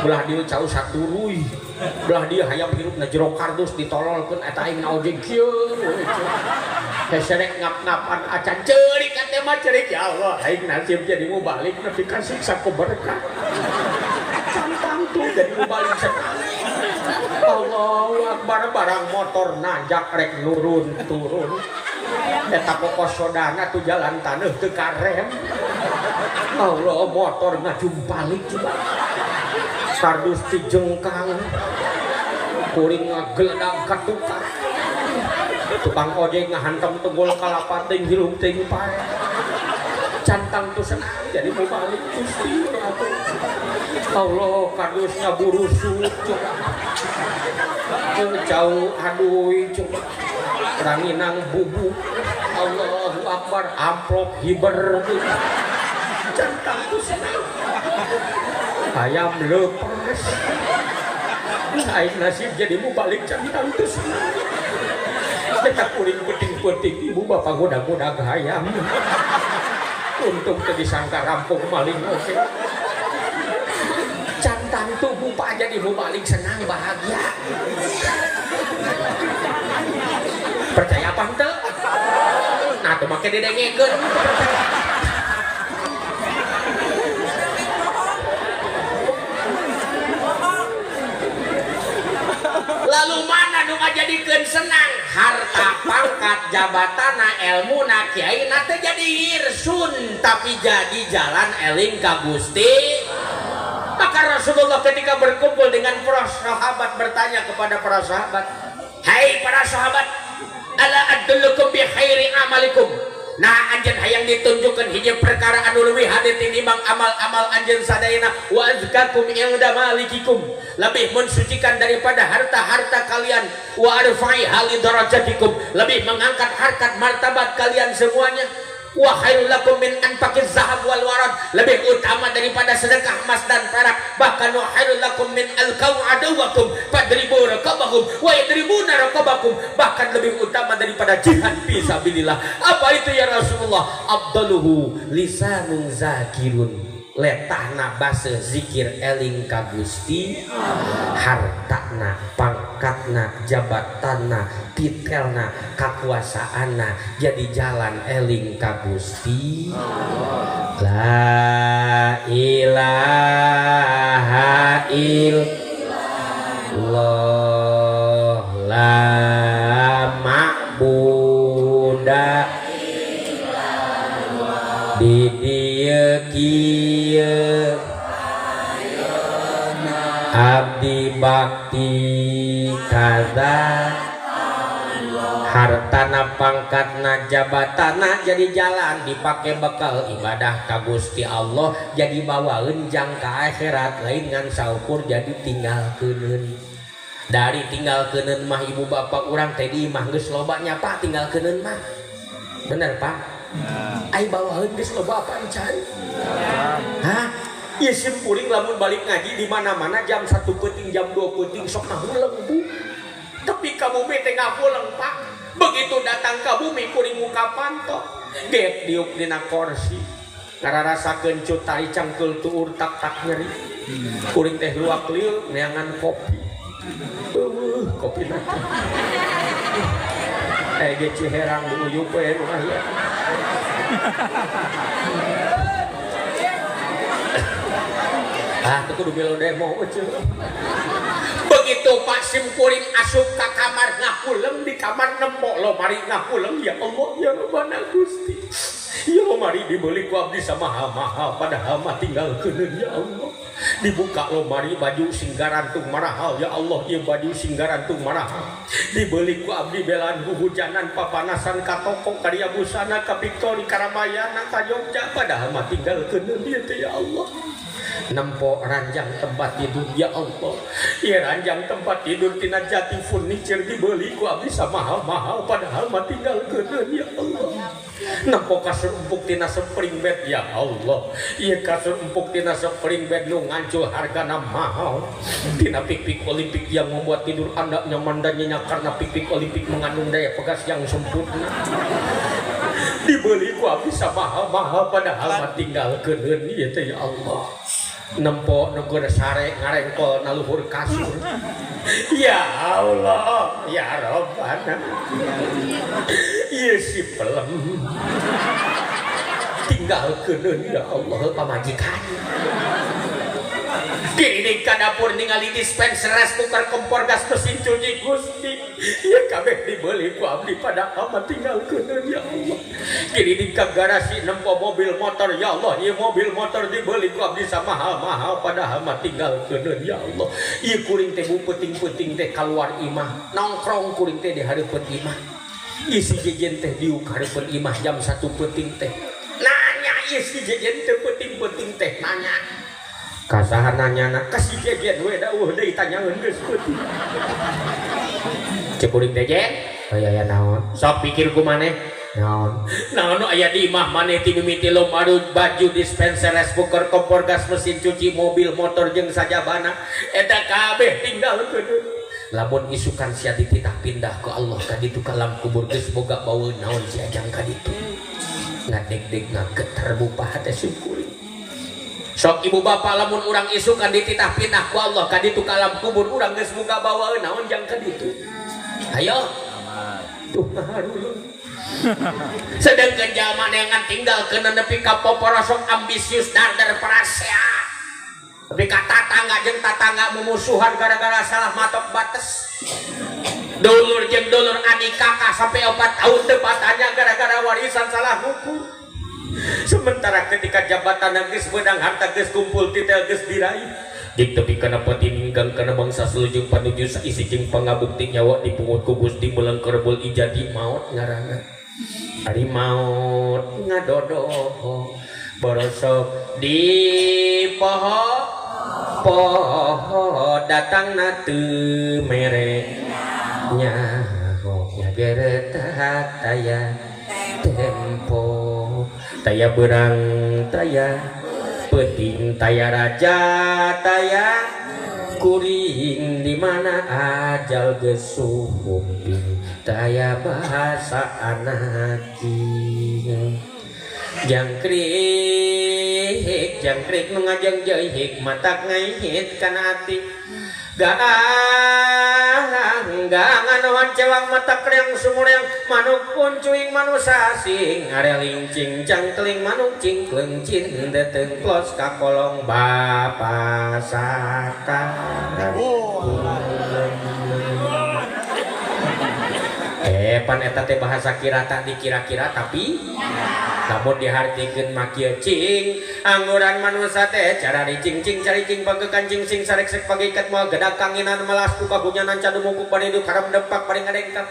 belah dieu cau saturuy belah dieu hayam hirup na jero kardus ditololkeun eta aing na ojek kieu heserek ngap-ngapan acan ceurik ate mah ceurik ya Allah aing nasib jadi mubalig nepi ka siksa ku berkah cantang tuh jadi mubalig sekali Allahu Akbar barang motor nanjak rek nurun turun eta kokosodana tuh jalan taneuh teu karem Allah motor ngajumpalik coba kardus dijengkang kuring ngageledag ka tukang tukang ojek ngahantem tunggul kalapa ting hirup ting pae cantang tuh senang jadi mubalig Gusti Allah kardusnya burusuk coba jauh aduh coba ranginang bubuk Allahu Akbar amplop hiber cantang tuh senang ayam lepas aing nasib jadi mubalig cantang tuh senang Eta kuring penting-penting ibu bapak goda-goda hayam. Untung teu disangka rampung maling oge. Can tangtu bupa jadi mubalik senang bahagia. Percaya apa henteu? Nah tuh make didengekeun. Lalu mana nu ngajadikeun senang? Harta, pangkat, jabatana, elmuna, kiaina teh jadi hirsun, tapi jadi jalan eling ka Gusti. Maka Rasulullah ketika berkumpul dengan para sahabat bertanya kepada para sahabat, "Hai para sahabat, ala adullukum bi khairi amalikum?" Nah anjeun hayang ditunjukkan hiji perkara anu leuwih hade tinimbang amal-amal anjeun sadayana, wa azkakum inda malikikum, lebih mensucikan daripada harta-harta kalian, wa arfa'i hali darajatikum, lebih mengangkat harkat martabat kalian semuanya, wa khairul lakum min anfaqiz zahab wal warad, lebih utama daripada sedekah emas dan perak, bahkan wa khairul lakum min alqaw aduwakum fadribu raqabahum wa yadribuna raqabakum, bahkan lebih utama daripada jihad fi sabilillah. Apa itu ya Rasulullah? Abdaluhu lisanun zakirun, letahna basa zikir eling ka Gusti, hartana, pangkatna, jabatanna, titelna, kakuasaanna jadi jalan eling ka Gusti. La ilaha illallah, la ma'buda di dieu kieu abdi bakti kaza. Hartana, pangkatna, jabatana jadi jalan dipake bekal ibadah ka Gusti Allah, jadi bawaeun jang ka akhirat, lain ngan saukur jadi tinggalkeuneun. Dari tinggalkeuneun mah ibu bapak urang teh di imah geus loba nya Pak, tinggalkeuneun mah. Bener Pak? Ai bawaeun geus loba apaan cai? Hah? Ieu sim kuring lamun balik ngaji di mana-mana jam 1 peuting, jam 2 peuting sok ngahuleng Bu. Tapi ka bumi teh ngahuleng Pak. Begitu datang ka bumi kuring muka panto, gek diuk dina kursi. Ngararasakeun cut tari cangkeul tuur tak tak nyeri. Kuring teh luak lieu neangan kopi. Eueuh kopi na teh. Ge Ciherang diuyup we nu aya. Ah, teu kudu melo demo eueuh. Begitu Pak sim kuring asup ka kamar ngahuleng di kamar nembok lomari ngahuleng, ya Allah ya Rabbana Gusti. Ya lomari dibeli ku abdi sama mahal padahal mah tinggalkeuneun ya Allah. Dibuka lomari baju sing garantung marahal, ya Allah ieu baju sing garantung marahal. Dibeli ku abdi belan huhujanan papanasan ka toko karya busana ka Victory ka Ramayana ka Jogja padahal mah tinggalkeuneun ieu teh ya Allah. Nempo ranjang tempat tidur ya Allah, ya ranjang tempat tidur tina jati furniture dibeli ku abdi samahal-mahal padahal mah tinggalkeuneun ya Allah. Nempo kasur empuk tina spring bed ya Allah, ya kasur empuk tina spring bed nu ngancul hargana mahal, tina pik-pik olimpik yang membuat tidur Anda nyaman dan nyenyak karena pik-pik olimpik mengandung daya pegas yang sempurna. Dibeli ku abdi samahal-mahal padahal mah tinggalkeuneun ieu teh ya Allah. Nempo negur sare ngarengkol na luhur kasur. Ya Allah, ya Rabbana. Ieu si pelem. Tinggalkeuneun ya Allah pamajikan. Kini ka dapur ningali dispenser, rice cooker, kompor gas, mesin cuci Gusti. Ya kabeh dibeli ku abdi padahal mah tinggalkeuneun ya Allah. Kini ka garasi nempo mobil motor ya Allah, ieu mobil motor dibeli ku abdi samahal-mahal padahal mah tinggalkeuneun ya Allah. Ieu kuring teh bu peuting-peuting teh kaluar imah, nongkrong kuring teh di hareupeun imah. Ieu si jejen teh diuk hareupeun imah jam 1 peuting teh. Nanya ieu si jejen teh peuting-peuting teh nanya. Kasaha nanyana ka si jejen we da eueuh deui tanyaeun geus peuting. Cek kuring teh jen, aya aya naon? Sok pikir ku maneh. Naon? Naon nu aya di imah maneh ti mimiti lemari baju dispenser rice cooker kompor gas mesin cuci mobil motor jeung sajabana eta kabeh tinggalkeun. Lamun isukan sia dititah pindah ke Allah ka ditu ka alam kubur geus boga baweun naon sia jang ka ditu. Ngadeg-deg ngageter bupa hate sim kuring. Sok ibu bapak, lamun urang isukan dititah pindah ku Allah ka ditu ka alam kubur, urang geus boga bawaeun naon jang ka ditu? Ayo tuh ngaharulun. Sedangkan zaman yang tinggal kena nepi ka poporosok ambisius dardar parasea, nepi ka tatangga jeung tatangga mumusuhan gara-gara salah matok batas, dulur jeung dulur, adik kakak sampai 4 tahun debatannya gara-gara warisan salah hukum. Sementara ketika jabatan geus beunang, harta geus kumpul, titel geus diraih, dik tepi kana patininggang kana bangsa selujung panuju saisi jeung pangabukti, nyawa dipungut ku Gusti melengkerbul ijati. Maot ngaranna, ari maot ngadodoho borosok di poho poho, datang teu mere nyaho, nyageretak taya tempo, taya berang, taya peuting, taya raja, taya kuring, di mana ajal geus sumping, taya bahasa anaking. Jangkrik jangkrik nu ngajeng matak ngaihit kana ati, gaang gaangan cewang mata kreang sumureang, manuk kuncuing manusa sing areling cing cangkeling, manuk cingkleung cin deteng klos kakolong bapa sata. Eh, pan eta teh bahasa kirata, dikira-kira, tapi lamun dihartikeun mah kieu: cing angguran manusa teh cara cing cing cari cing pangkekan cing sing sarek sek pagikat moal gedak kanginan melas ku kagunyanan cadumukuk bari karam dempak bari ngadengkak,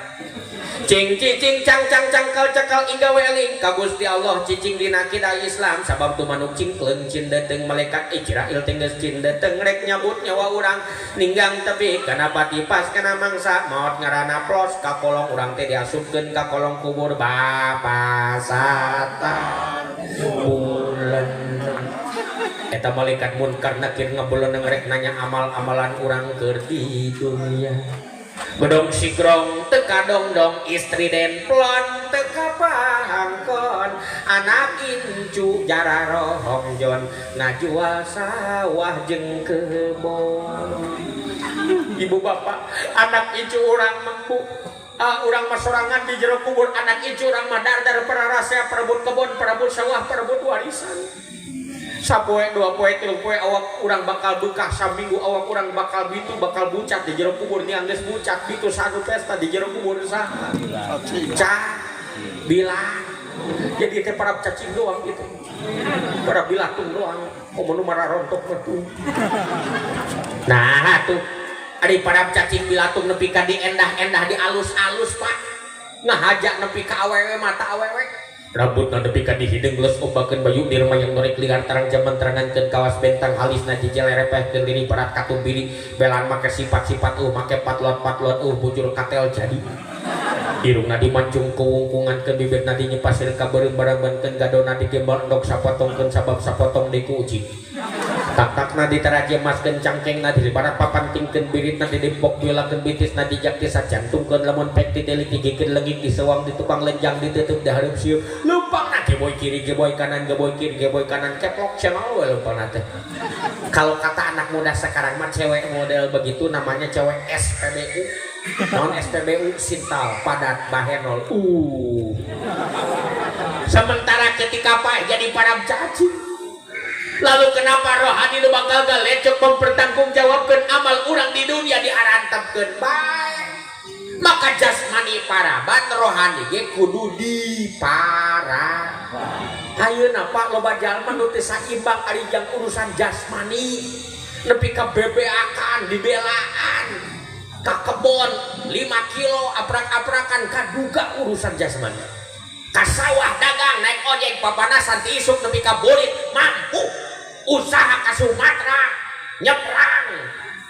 cing cicing cang cang cangkal cakal inggawe eling ka Gusti Allah, cicing dina akidah Islam. Sabab tu manuk cingkleung cin deteng, malaikat Ijrail teh cin deteng rek nyabut nyawa urang, ninggang tepi kana pati pas kana mangsa maot ngaranna plos ka kolong, urang teh diasupkeun ka kolong kubur bapa sata bulan. Eta malaikat Munkar Nakir ngabeleneng rek nanya amal-amalan urang keur di dunia. Bedong sigrong teka dongdong, istri demplon teka pangkon, anak incu jara rohongjon, ngajual sawah jeung kebon. Ibu bapak, anak incu urang mampu urang mah sorangan di jero kubur, anak incu urang mah dardar pararasea, perebut kebon, perebut sawah, perebut warisan. Sapoe, 2 poe, 3 poe awak urang bakal bekah, saminggu awak urang bakal bitu, bakal bucat di jero kubur. Ni geus bucat bitu, sanu pesta di jero kubur saha? Ca bila jadi teh para cacing doang gitu, para bilatung doang, komo nu rontok mah tuh. Nah tuh, ari para cacing bilatung nepi ka di endah-endah, di alus-alus, Pak, ngahaja nepi ka awewe, mata awewe, rambut nepi ka di hideung geus ombakeun bayu direma yang norek liar tarang jaman terangankeun kawas bentang halisna jijel repehkeun lini barat katumbili belan make sifat-sifat make patlot-patlot bujur katel jadi irungna dimancung kuwungkungankeun, bibirna dinyepasir ka beureum barang-bankeun, gadona digembal, endog sapotongkeun sabab sapotong deui ku uji, taktakna ditarajemaskeun, cangkengna dilibarat papantingkeun, biritna didempok bilakeun, bitisna dijak disajantungkeun, lamun pek ditelik digigikeun, leungit disewang di tukang lenjang, ditutup dahareup sieup, leumpangna geboy kiri geboy kanan, geboy kiri geboy kanan, keplok cenol we leumpangna teh. Kalau kata anak muda sekarang mah, cewek model begitu namanya cewek SPBU. Non SPBU, Sintal padat bahenol. Sementara ketika pak jadi para cacing. Lalu kenapa rohani nu bakal galecok mempertanggungjawabkan amal urang di dunia diarantepkeun bae? Maka jasmani paraban, rohani ge kudu dipara. Ayeuna, Pak, loba jalma nu teu saimbang ari jang urusan jasmani, nepi ka bebeakan, dibelaan ka kebon 5 kilo aprak-aprakan kaduga urusan jasmani, ka sawah dagang, naik ojek papanasan ti isuk nepi ka burit, mampu usaha ka Sumatera nyebrang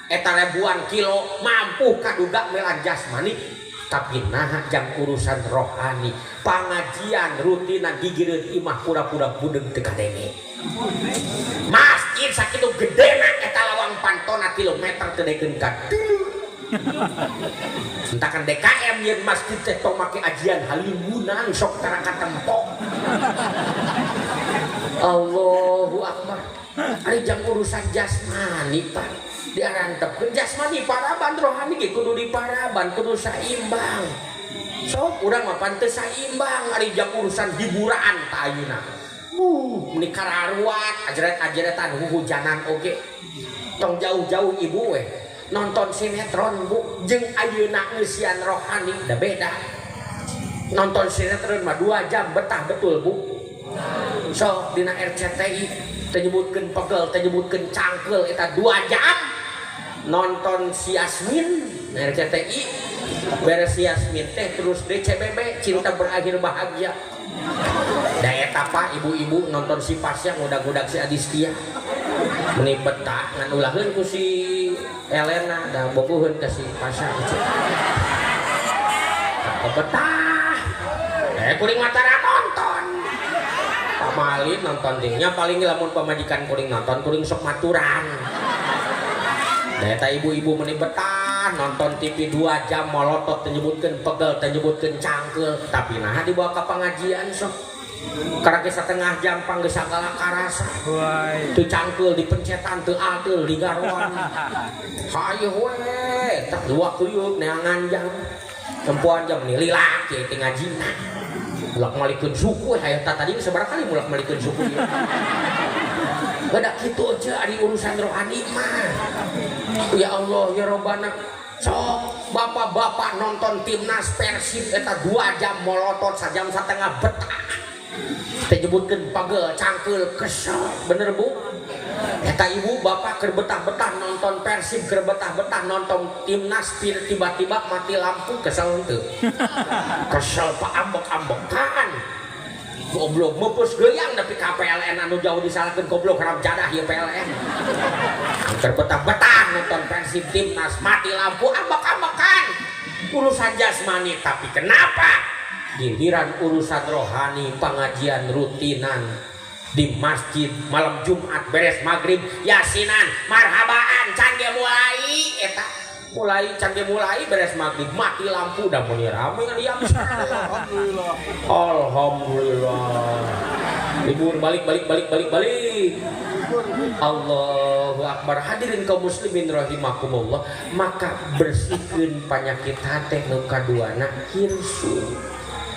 eta ribuan kilo, mampu kaduga melan jasmani. Tapi nah jang urusan rohani, pengajian rutinan gigireun imah pura-pura budeg teu kadenge, masjid sakitu gedena eta lawang pantona kilometer teu dekeun ka Entakan DKM yen masjid teh tong make ajian halimunan, sok tara katempok. Allahu Akbar. Ari jang urusan jasmani Pak diarantepkeun jasmani paraban rohani ge kudu diparaban kudu saimbang. Sok urang mah pan teu saimbang ari jang urusan hiburan ta ayeuna. Meni kararuat ajret-ajretan huhujanan oge. Tong jauh-jauh ibu we nonton sinetron bu jeung ayeuna ngeusian rohani da beda. Nonton sinetron mah 2 jam betah betul bu. Sok dina RCTI teu nyebutkeun pegel teu nyebutkeun cangkeul eta 2 jam nonton si Yasmin na RCTI beres si Yasmin teh terus DCBB cinta berakhir bahagia. Da eta Pak ibu-ibu nonton si Pasya ngudag-ngudag si Adistia meni betah ngan ulaheun ku si Elena da bogoheun ka si Pasya betah. Kuring mah tara nonton. Pamalin nonton dingnya paling lamun pamajikan kuring nonton kuring sok maturan. Da eta ibu-ibu meni betah nonton TV 2 jam molotot teu nyebutkeun pegel teu nyebutkeun cangkeul tapi naha dibawa ka pangajian sok. Karek setengah jam panggeus sagala karasa. Teu cangkeul dipencetan teu ateul digaroan. Hayu we tah luak liuk neangan jam. Tempoan jam nih lila kieu teh ngajina. Mulak malikeun suku hayang tadi sabaraha kali mulak malikeun suku ieu. Beda kitu aja ari urusan rohani mah. Ya Allah ya Robbana. Sok bapak-bapak nonton timnas Persib eta 2 jam molotot sajam setengah betah. Teu nyebutkeun pagel cangkeul kesel bener bu. Eta ibu bapak keur betah-betah nonton Persib keur betah-betah nonton timnas tiba-tiba mati lampu kesel henteu. Kesel pak ambek-ambekan. Goblok meupeus geuang tapi ka PLN anu jauh disalahkeun goblok haram jadah ieu PLN. Keur betah-betah nonton Persib timnas mati lampu ambek-ambekan. Urusan jasmani tapi kenapa giliran urusan rohani pengajian rutinan di masjid malam Jumat beres maghrib yasinan marhabaan can ge mulai eta mulai can ge mulai beres maghrib mati lampu da meuni rame ngan ieu. Alhamdulillah. Alhamdulillah. Libur balik balik balik balik balik. Allahu Akbar. Hadirin kaum muslimin rahimakumullah, maka bersihkeun panyakit hate nu kaduana hirsu.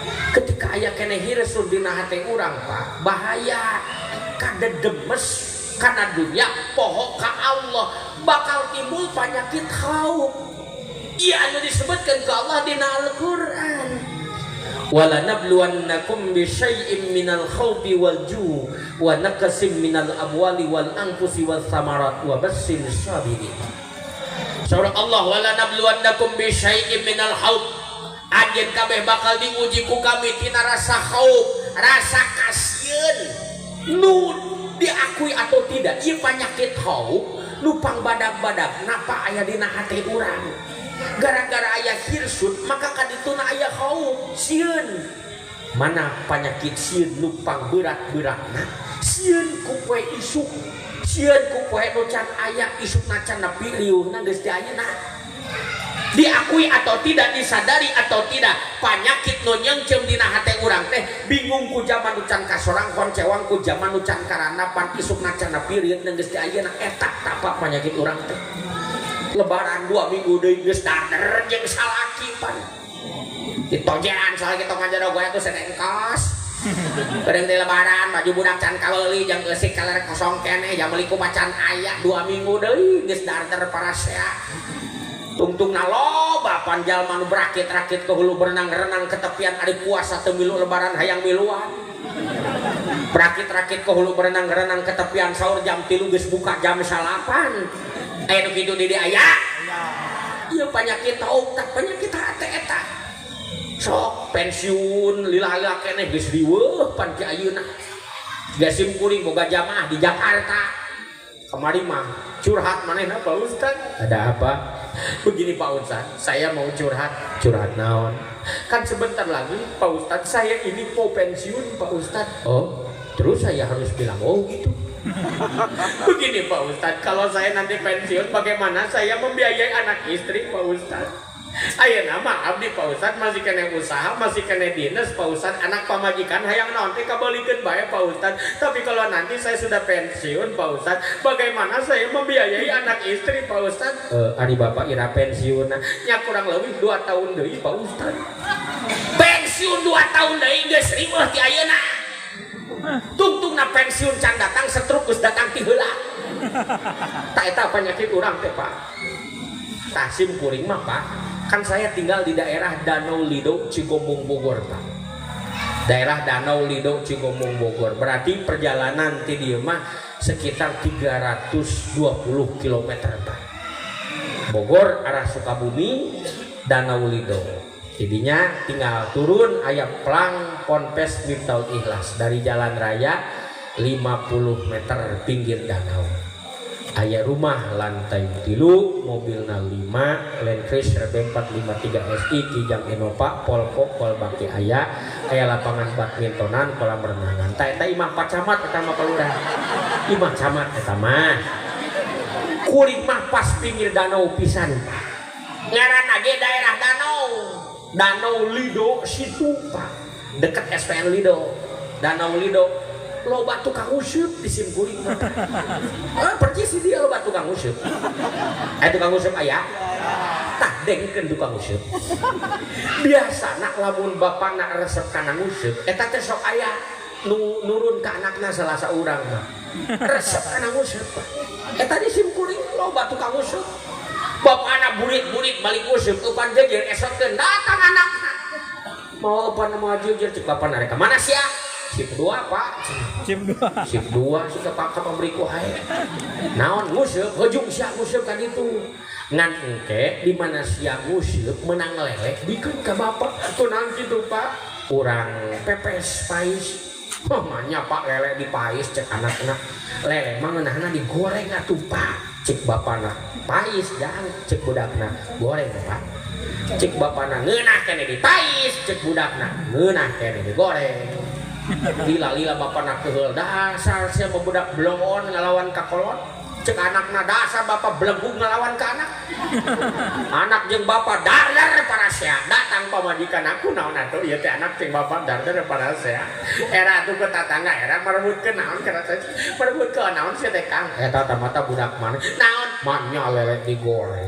Ketika aya keneh hirsu dina hate urang Pak, bahaya kadedemes kana dunya poho ka Allah bakal timbul penyakit khauf. Ieu anu disebutkeun ku Allah dina Al-Qur'an. Wala nabluwannakum bisyai'im minal khaufi wal ju' wa naqsim minal amwali wal anfusi was samarat wa basyir sabirin. Surah Allah wala nabluwannakum bisyai'im minal khauf. Anjeun kabeh bakal diuji ku kami tina rasa khauf, rasa kasieun. Nu diakui atau tidak ieu penyakit khauf nu pangbadag-badag napa aya dina hate urang. Gara-gara aya hirsut maka kadituna aya khauf, sieun. Mana penyakit sieun nu pangberat-beratna? Sieun ku poe isuk, sieun ku poe nu can aya isukna can nepi liuhna geus di ayeuna. Diakui atau tidak, disadari atau tidak, penyakit nu nyeungceum dina hate urang teh bingung ku jaman nu can kasorang koncewang ku jaman nu can karanapan isukna can nepi rieutna geus di ayeuna eta tapa penyakit urang teh. Lebaran 2 minggu deui geus dader jeung salaki pan. Ditojean salaki tong ngajaro goe atuh senengkos. Bareng di lebaran baju budak can kabeuli jeung eusik kaler kosong keneh jam meuli ku macan aya 2 minggu deui geus darder parasea. Tungtungna loba pan jalma nu berakit-rakit ke hulu berenang-renang ke tepian ari puasa teu milu lebaran hayang miluan. Berakit-rakit ke hulu berenang-renang ke tepian sahur jam 3 geus buka jam 9. Aya nu kitu di dieu aya? Ieu penyakit tauk tah penyakit hate eta. Sok pensiun lila-lila keneh geus riweuh pan ki ayeuna. Gasim kuring boga jamaah di Jakarta. Kemari mah curhat manehna Pak Ustad. Ada apa? Begini Pak Ustad, saya mau curhat. Curhat naon? Kan sebentar lagi Pak Ustad, saya ini mau pensiun Pak Ustad. Oh, terus saya harus bilang oh gitu. Begini Pak Ustad, kalau saya nanti pensiun bagaimana saya membiayai anak istri Pak Ustad? Ayeuna mah abdi, Pak Ustad, masih keneh usaha, masih keneh dinas, Pak Ustad. Anak pamajikan hayang naon teh kabalikeun bae, Pak Ustad. Tapi kalau nanti saya sudah pensiun, Pak Ustad, bagaimana saya membiayai anak istri, Pak Ustad? Eh, ari bapak ira pensiun nya? Kurang lebih 2 tahun deui, Pak Ustad. Pensiun 2 tahun deui geus riweuh ti ayeuna. Tungtungna pensiun can datang, stroke geus datang ti heula. Tah, eta penyakit urang teh, Pak. Tah, sim kuring mah, Pak, kan saya tinggal di daerah Danau Lido, Cigombong, Bogor, Pak. Daerah Danau Lido, Cigombong, Bogor. Berarti perjalanan ti dieu mah sekitar 320 km, Pak. Bogor arah Sukabumi, Danau Lido. Jadinya tinggal turun, aya plang Ponpes Miftahul Ikhlas dari jalan raya 50 meter pinggir danau. Aya rumah lantai 3, mobilna 5, Land Cruiser B453 SI, Kijang Innova, Volvo, Kolbaki aya, aya lapangan badmintonan, kolam renangan. Tah, eta imah Pak Camat eta mah, Pak Lurah. Imah camat eta mah. Kuring mah pas pinggir danau pisan, Pak. Ngaranna ge daerah danau. Danau Lido situ, Pak. Deket SPN Lido. Danau Lido loba tukang useup di sim kuring mah. Ah, percis sih dia loba tukang useup. Eh, tukang useup aya? Tah, dengkeun tukang useup. Biasana lamun bapakna resep kana nguseup, eta teh sok aya nu nurun ka anakna salah saurang mah. Resep kana nguseup. Eta di sim kuring loba tukang useup. Bapakna burit-burit balik useup, eupan jejer esotkeun datang anakna. Mau eupan mau jejer, cek bapakna, "Rek ka mana sia?" "Sip 2, Pak." Sip 2. Sip 2 sih ke pak ke pabrik wae. Naon nguseup? Hujung sia nguseup kan itu. Ngan engke di mana sia nguseup menang lele bikeun ka bapak. Kunaon kitu, Pak? Urang pepes pais. Oh, manya, Pak, lele dipais, cek anak-anak. Lele mah ngeunahna digoreng atuh, Pak. Cek bapana. Pais jangan, cek budakna. Goreng, Pak. Cek bapana ngeunah keneh dipais, cek budakna ngeunah keneh digoreng. Lila-lila bapana keheul, "Dasar sia mah budak bloon ngalawan ka kolot." Cek anakna, "Dasar bapak belegug ngalawan ka anak." Anak jeung bapak dardar parasea. Datang pamajikan aku, "Naon atuh ieu teh, anak jeung bapak dardar parasea?" Era atuh ke tatangga, era merebutkeun naon kira merebutkeun naon sia teh, Kang? Eta mata budak mana naon manya lele digoreng,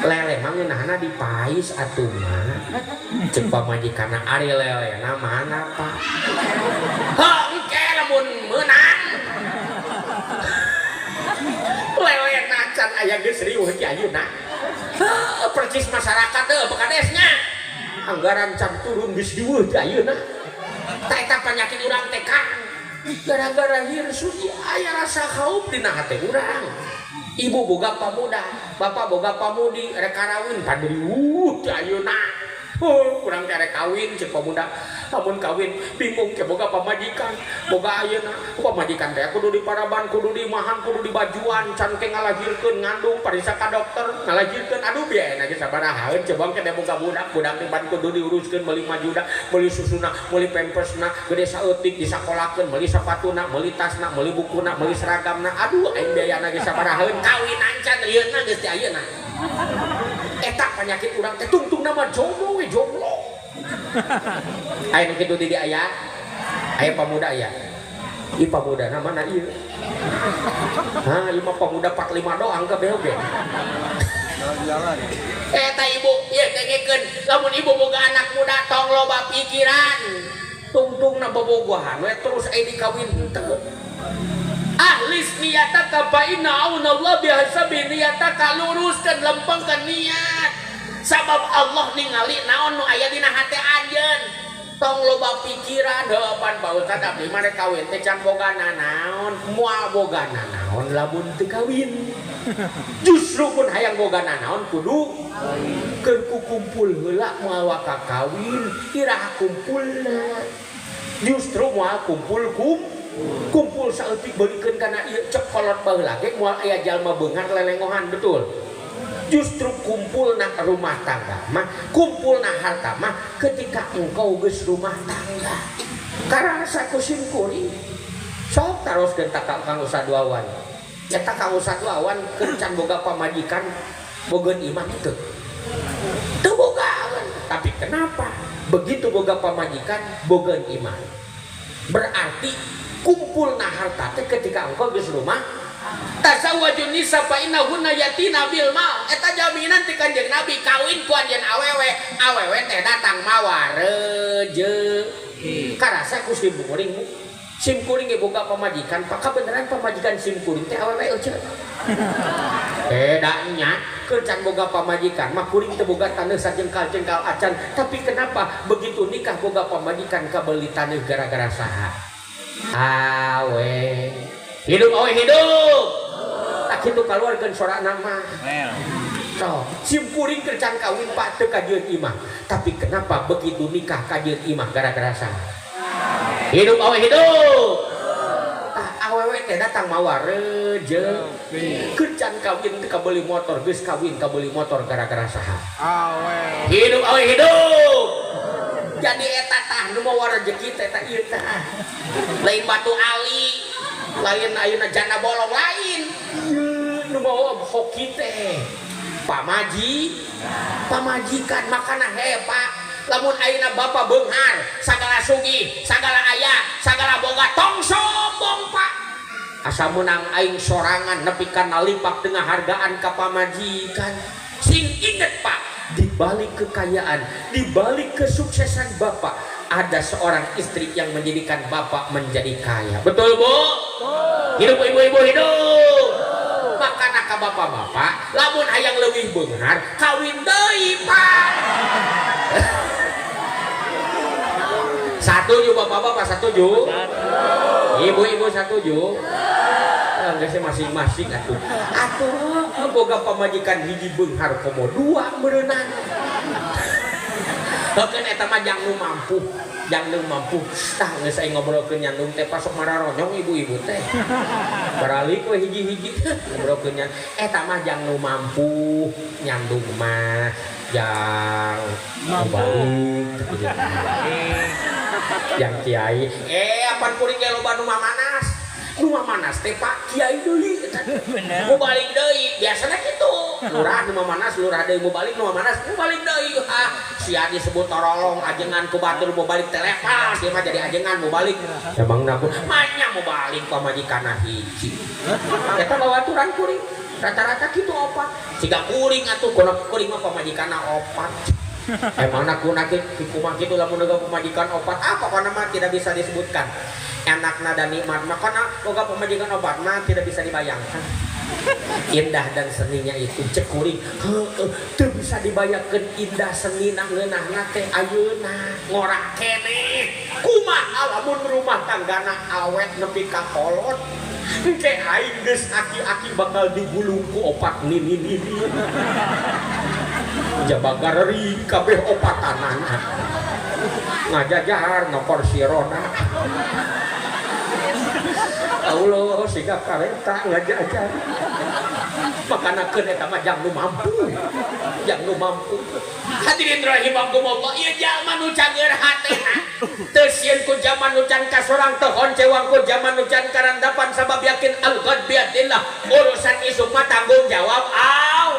lele mah ngeunahna dipais atuh mah. Cek pamajikanna, "Ari lelena mana, Pak?" "Hengke lamun meunang lelena can aya geus riweuh ki ayeuna." Heuh, percis masyarakat teh bekadesnya anggaran can turun geus riweuh ti ayeuna. Tah, eta penyakit urang teh, Kang, gara-gara hirsu aya rasa khauf dina hate urang. Ibu boga pamuda, bapak boga pamudi, rek karawin pan riweuh ti ayeuna. Oh, kurang teh rek kawin, cek pemuda, lamun kawin bingung ke boga pamajikan, boga ayeuna pamajikan teh kudu diparaban, kudu dimahan, kudu dibajuan, can ke ngalahirkeun, ngandung pariksa ka dokter, ngalahirkeun, aduh, biayana ge sabarahaeun. Coba ke boga budak, budak teh pan kudu diuruskeun, meuli majuda, meuli susuna, meuli pampersna, gede saeutik disakolakeun, meuli sapatuna, meuli tasna, meuli bukuna, meuli seragamna, aduh, aing biayana ge sabarahaeun, kawin ancan lieuna geus ti ayeuna. Eta penyakit urang teh, tungtung nama jomblo we jomblo. Aya nu kitu di dieu? Aya, aya pemuda aya. Ih, pemuda mana ieu? Hah, ieu mah pemuda 45 doang kabeh oge. Jalan-jalan. Eta ibu ieu dengekeun, lamun ibu boga anak muda tong loba pikiran. Tungtungna bobogohan we terus aya dikawin henteu. Akhlis niyataka fa inna aunallah bihasabi niyataka, luruskeun, lempengkeun niat. Sabab Allah ningali naon nu aya dina hate anjeun. Tong loba pikiran, "Heuh, pan Pak Ustad, abdi mah rek kawin teh can boga nanaon." Moal boga nanaon lamun teu kawin. Justru pun hayang boga nanaon kudu keur ku kumpul heula, moal waka kawin iraha kumpulna. Justru moal kumpul kum kumpul saeutik beulikeun kana ieu, cek kolot baheula ge moal aya jalma beunghar lelengohan, betul. Justru kumpul na rumah tangga mah, kumpul na harta mah ketika engkau geus rumah tangga. Karasa ku sim kuring. Sok taroskeun ka Kang Ustad Wawan. Eta Kang Ustad Wawan keur can boga pamajikan bogeun imah teu. Teu. kenapa begitu boga pamajikan boga imah? Berarti kumpulna harta teh ketika engkau geus rumah. Tazawwajun nisa fa innahunna yatina bil mal. Eta jaminan ti Kanjeng Nabi, kawin ku anjeun awewe, awewe teh datang mawa rejeki. Karasa ku sim kuring, Bu. Sim kuring ge boga pamajikan, pak kabeneran pamajikan sim kuring teh awewe euceut. Da nya keur can boga pamajikan mah kuring teu boga taneuh sajengkal-jengkal acan, tapi kenapa begitu nikah boga pamajikan kabeli taneuh gara-gara saha? Awe. Hidup awe hidup. Tak kitu kaluarkeun sorana mah. Toh, sim kuring keur can kawin pak teu kajeun imah. Tapi kenapa begitu nikah kajeun imah gara-gara saha? Hidup awe hidup. Tah awewe teh datang mawa rejeki. Keur can kawin teu kabeli motor, geus kawin kabeli motor gara-gara saha? Awe. Hidup awe hidup. Jadi eta tah nu mawa rejeki teh eta ieu tah. Lain batu ali, lain ayeuna janda bolong lain. Ieu nu mawa hoki teh. Pamajikan makana hebat. Lamun ayeuna bapak beunghar, sagala sugih, sagala aya, sagala boga, tong sombong pak. Asa meunang aing sorangan nepi ka nalipak tengah hargaan ka pamajikan. Sing inget pak, di balik kekayaan, di balik kesuksesan bapak, ada seorang istri yang menjadikan bapak menjadi kaya. Betul bu? Hidup ibu-ibu hidup. Makana ka bapak-bapak, lamun hayang leuwih beunghar, kawin deui pak. Satuju bapak-bapak, satuju? Ibu-ibu satuju? Enggak sih masing-masing atuh. Atuh boga pamajikan hiji beunghar komo dua meureunana. Heukeun eta mah jang nu mampu, jang nu mampu. Tah geus aing ngobrolkeun nyandung teh pasok mararonyong ibu-ibu teh. Baralik we hiji-hiji ngobrolkeun nyan. Eta mah jang nu mampu, nyandung mah jang Mampu. Balik. Yang kiai, apan kuring ge loba nu mamanas. Nu mamanas teh Pak Kiai deui eta. Bener. Mau balik deui, biasana kitu. Lurah nu mamanas, lurah deui mau balik nu mamanas, mau balik deui. Ah, sia disebut torolong ajengan ku batur mau balik telepon, sia mah jadi ajengan mau balik. Emang aku manya mau balik pamajikanna hiji. Eta babaturan kuring. Rata-rata kitu opat. Siga kuring atuh kono kuring mah pamajikanna opat. Emang aku nak kumaha kitu lamun boga pamajikan opat, ah pokona mah tidak bisa disebutkan. Enakna dan nikmat makana boga pamajikan opat mah tidak bisa dibayangkan. Indah dan seninya itu cek kuring, heueuh teu bisa dibayangkeun indah senina ngeunahna teh ayeuna ngora keneh. Kumaha lamun rumah tanggana awet nepi ka kolot. Engke aing geus aki-aki bakal digulung ku opat nini-nini. Jabagar ri kabeh opatanana. Ngajajar nokor sirona. Allah siga kareta ngajajar. Makana keun eta mah jang nu mampu. Jang nu mampu. Hadirin rahimakumullah, ieu jalma nu cager hatena. Teu sieun ku jaman nu can kasorang, teu honcewang ku jaman nu can karandapan sabab yakin al-ghad biadillah. Urusan isuk mah tanggung jawab au.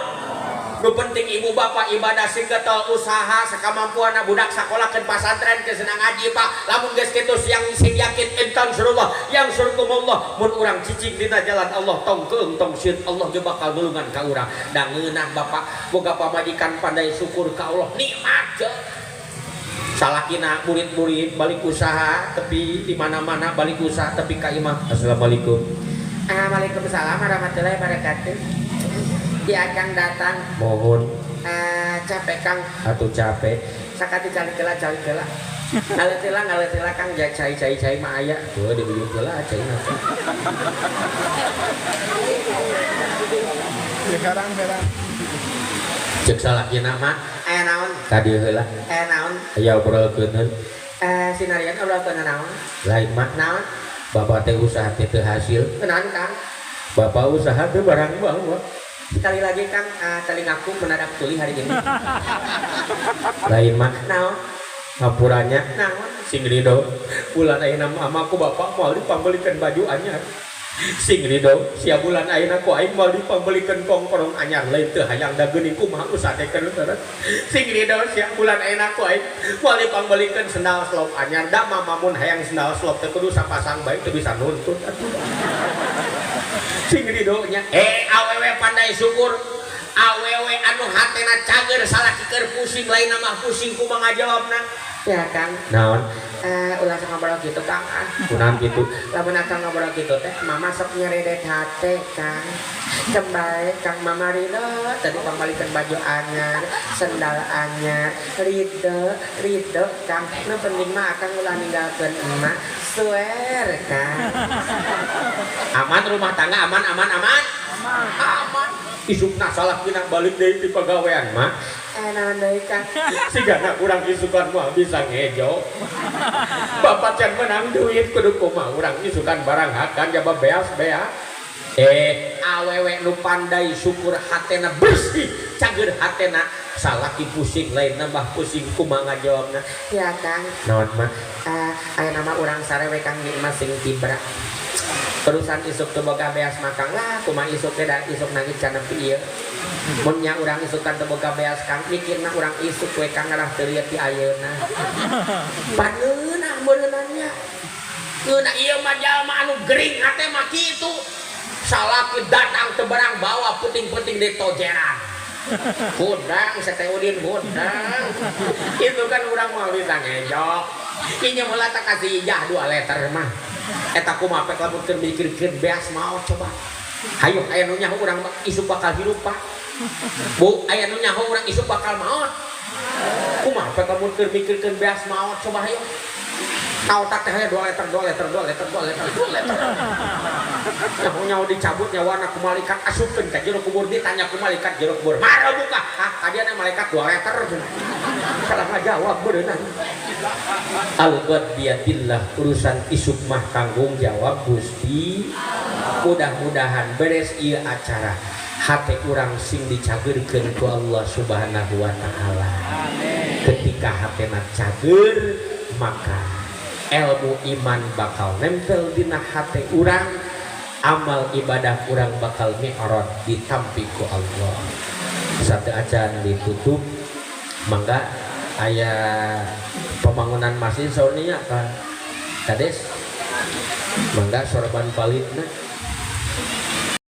Nu penting ibu bapak ibadah sing getol usaha sakamampuanna budak sakolakeun pasantren ke senang ngaji pak. Lamun geus kitu siang sing yakin intan surullah yang surkumullah mun urang cicing dina jalan Allah tong keung tong sieun Allah ge bakal nulungan ka urang. Da ngeunah bapak boga pamajikan pandai syukur ka Allah nikmat je. Salakina murid-murid balik usaha tepi di mana-mana balik usaha tepi ka imah. Assalamualaikum. Waalaikumsalam warahmatullahi wabarakatuh. Dia akan datang. Mohon. Capek Kang. Atuh capek. Sakati calik heula, calik heula. Ngalet heula, ngalet heula Kang, ja cai cai cai mah aya. Tuh dibeli heula cai mah. Ya herang herang. Cek salakina mah. Aya naon? Ka dieu heula. Aya naon? Aya obrolkeun. Sinarian obrolkeun naon? Lain mah. Naon? Bapak teh usaha teh teu hasil. Naon Kang? Bapak usaha teh barang bawa. Sekali lagi Kang, telingaku mendadak tuli hari ini. Lain mah. Naon? Hampuranya. Naon? Sing ridho. Bulan ayeuna mah amaku bapak moal dipambelikeun baju anyar. Sing ridho sia, bulan ayeuna ku aing moal dipangbelikeun kongkorong anyar, lain teu hayang da geuning kumaha usadekeun. Sing ridho sia, bulan ayeuna ku aing moal dipangbelikeun sendal slop anyar, da mama mun hayang sendal slop teh kudu sapasang bae, teu bisa nuntut atuh. Sing ridho nya. Awewe pandai syukur, awewe anu hatena cager, salaki keur pusing lain mah pusing, kumaha ngajawabna? Ya, Kang. Naon? Eh, ulah sok ngobrol gitu, Kang, ah. Kunaon kitu? Lamun akang ngobrol gitu teh, mama sok nyeredet hate, Kang. Kembali, Kang, mama ridho tadi pangbalikeun baju anyar, sendal anyar, ridho, ridho, Kang. Nu penting mah akang ulah ninggalkeun emak, swear, Kang. Aman rumah tangga, aman, aman, aman, aman. Isukna salakina balik deui ti pagawean, mah. Eh, naon deui, Kang? Sigana urang isukan mah bisa ngejo, bapak can menang duit, kudu kumaha urang isukan barang hakan jaba beas bea. Awewe nu pandai syukur, hatena bersih, cager hatena, salaki pusing lain nambah pusing, kumaha ngajawabna? Ya, Kang. Naon, mah? Eh, aya nama urang sare we, Kang, di imah sing tibra. Terusan isuk teu boga beas mah, Kang, lah kumaha isuk teh, da isuk nangis can nepi ieu. Mun nya urang isukan teu boga beas, Kang, mikirna urang isuk we, Kang, ngarah teu lieur ti ayeuna. Paneunah meureunannya ngeunah ieu mah jalma anu gering hate mah kitu. Salaki datang teu barang bawa, puting-puting di tojeran, hudang Sete Udin hudang. Itu kan urang mau bisa ngejok ini mulai tak kasih ijah 2 liter mah. Eta kumaha pek lamun keur mikirkeun beas maot? Coba hayu, aya nu nyaho urang isuk bakal hirup, Pak, Bu? Aya nu nyaho urang isuk bakal maot? Kumaha pek lamun keur mikirkeun beas maot? Coba hayu, ka otak teh 2 liter, 2 liter, 2 liter, 2 liter, 2 liter. Nyaho nyaho dicabut nyawana ku malaikat, asupkeun ka jero kubur, ditanya ku malaikat jero kubur, "Mara buka?" "Ah, kadiana malaikat, 2 liter." Salah ngajawab beunang. Al-ghad biyadillah, urusan isuk mah tanggung jawab Gusti. Mudah-mudahan beres ieu acara, hate urang sing dicageurkeun ku Allah Subhanahu wa Taala. Ketika hatena cager, maka ilmu iman bakal nempel dina hate urang, amal ibadah urang bakal mi'raj, ditampi ku Allah. Satu acan ditutup, mangga aya pembangunan masjid saurnya, Pak Kades, mangga sorban palidna.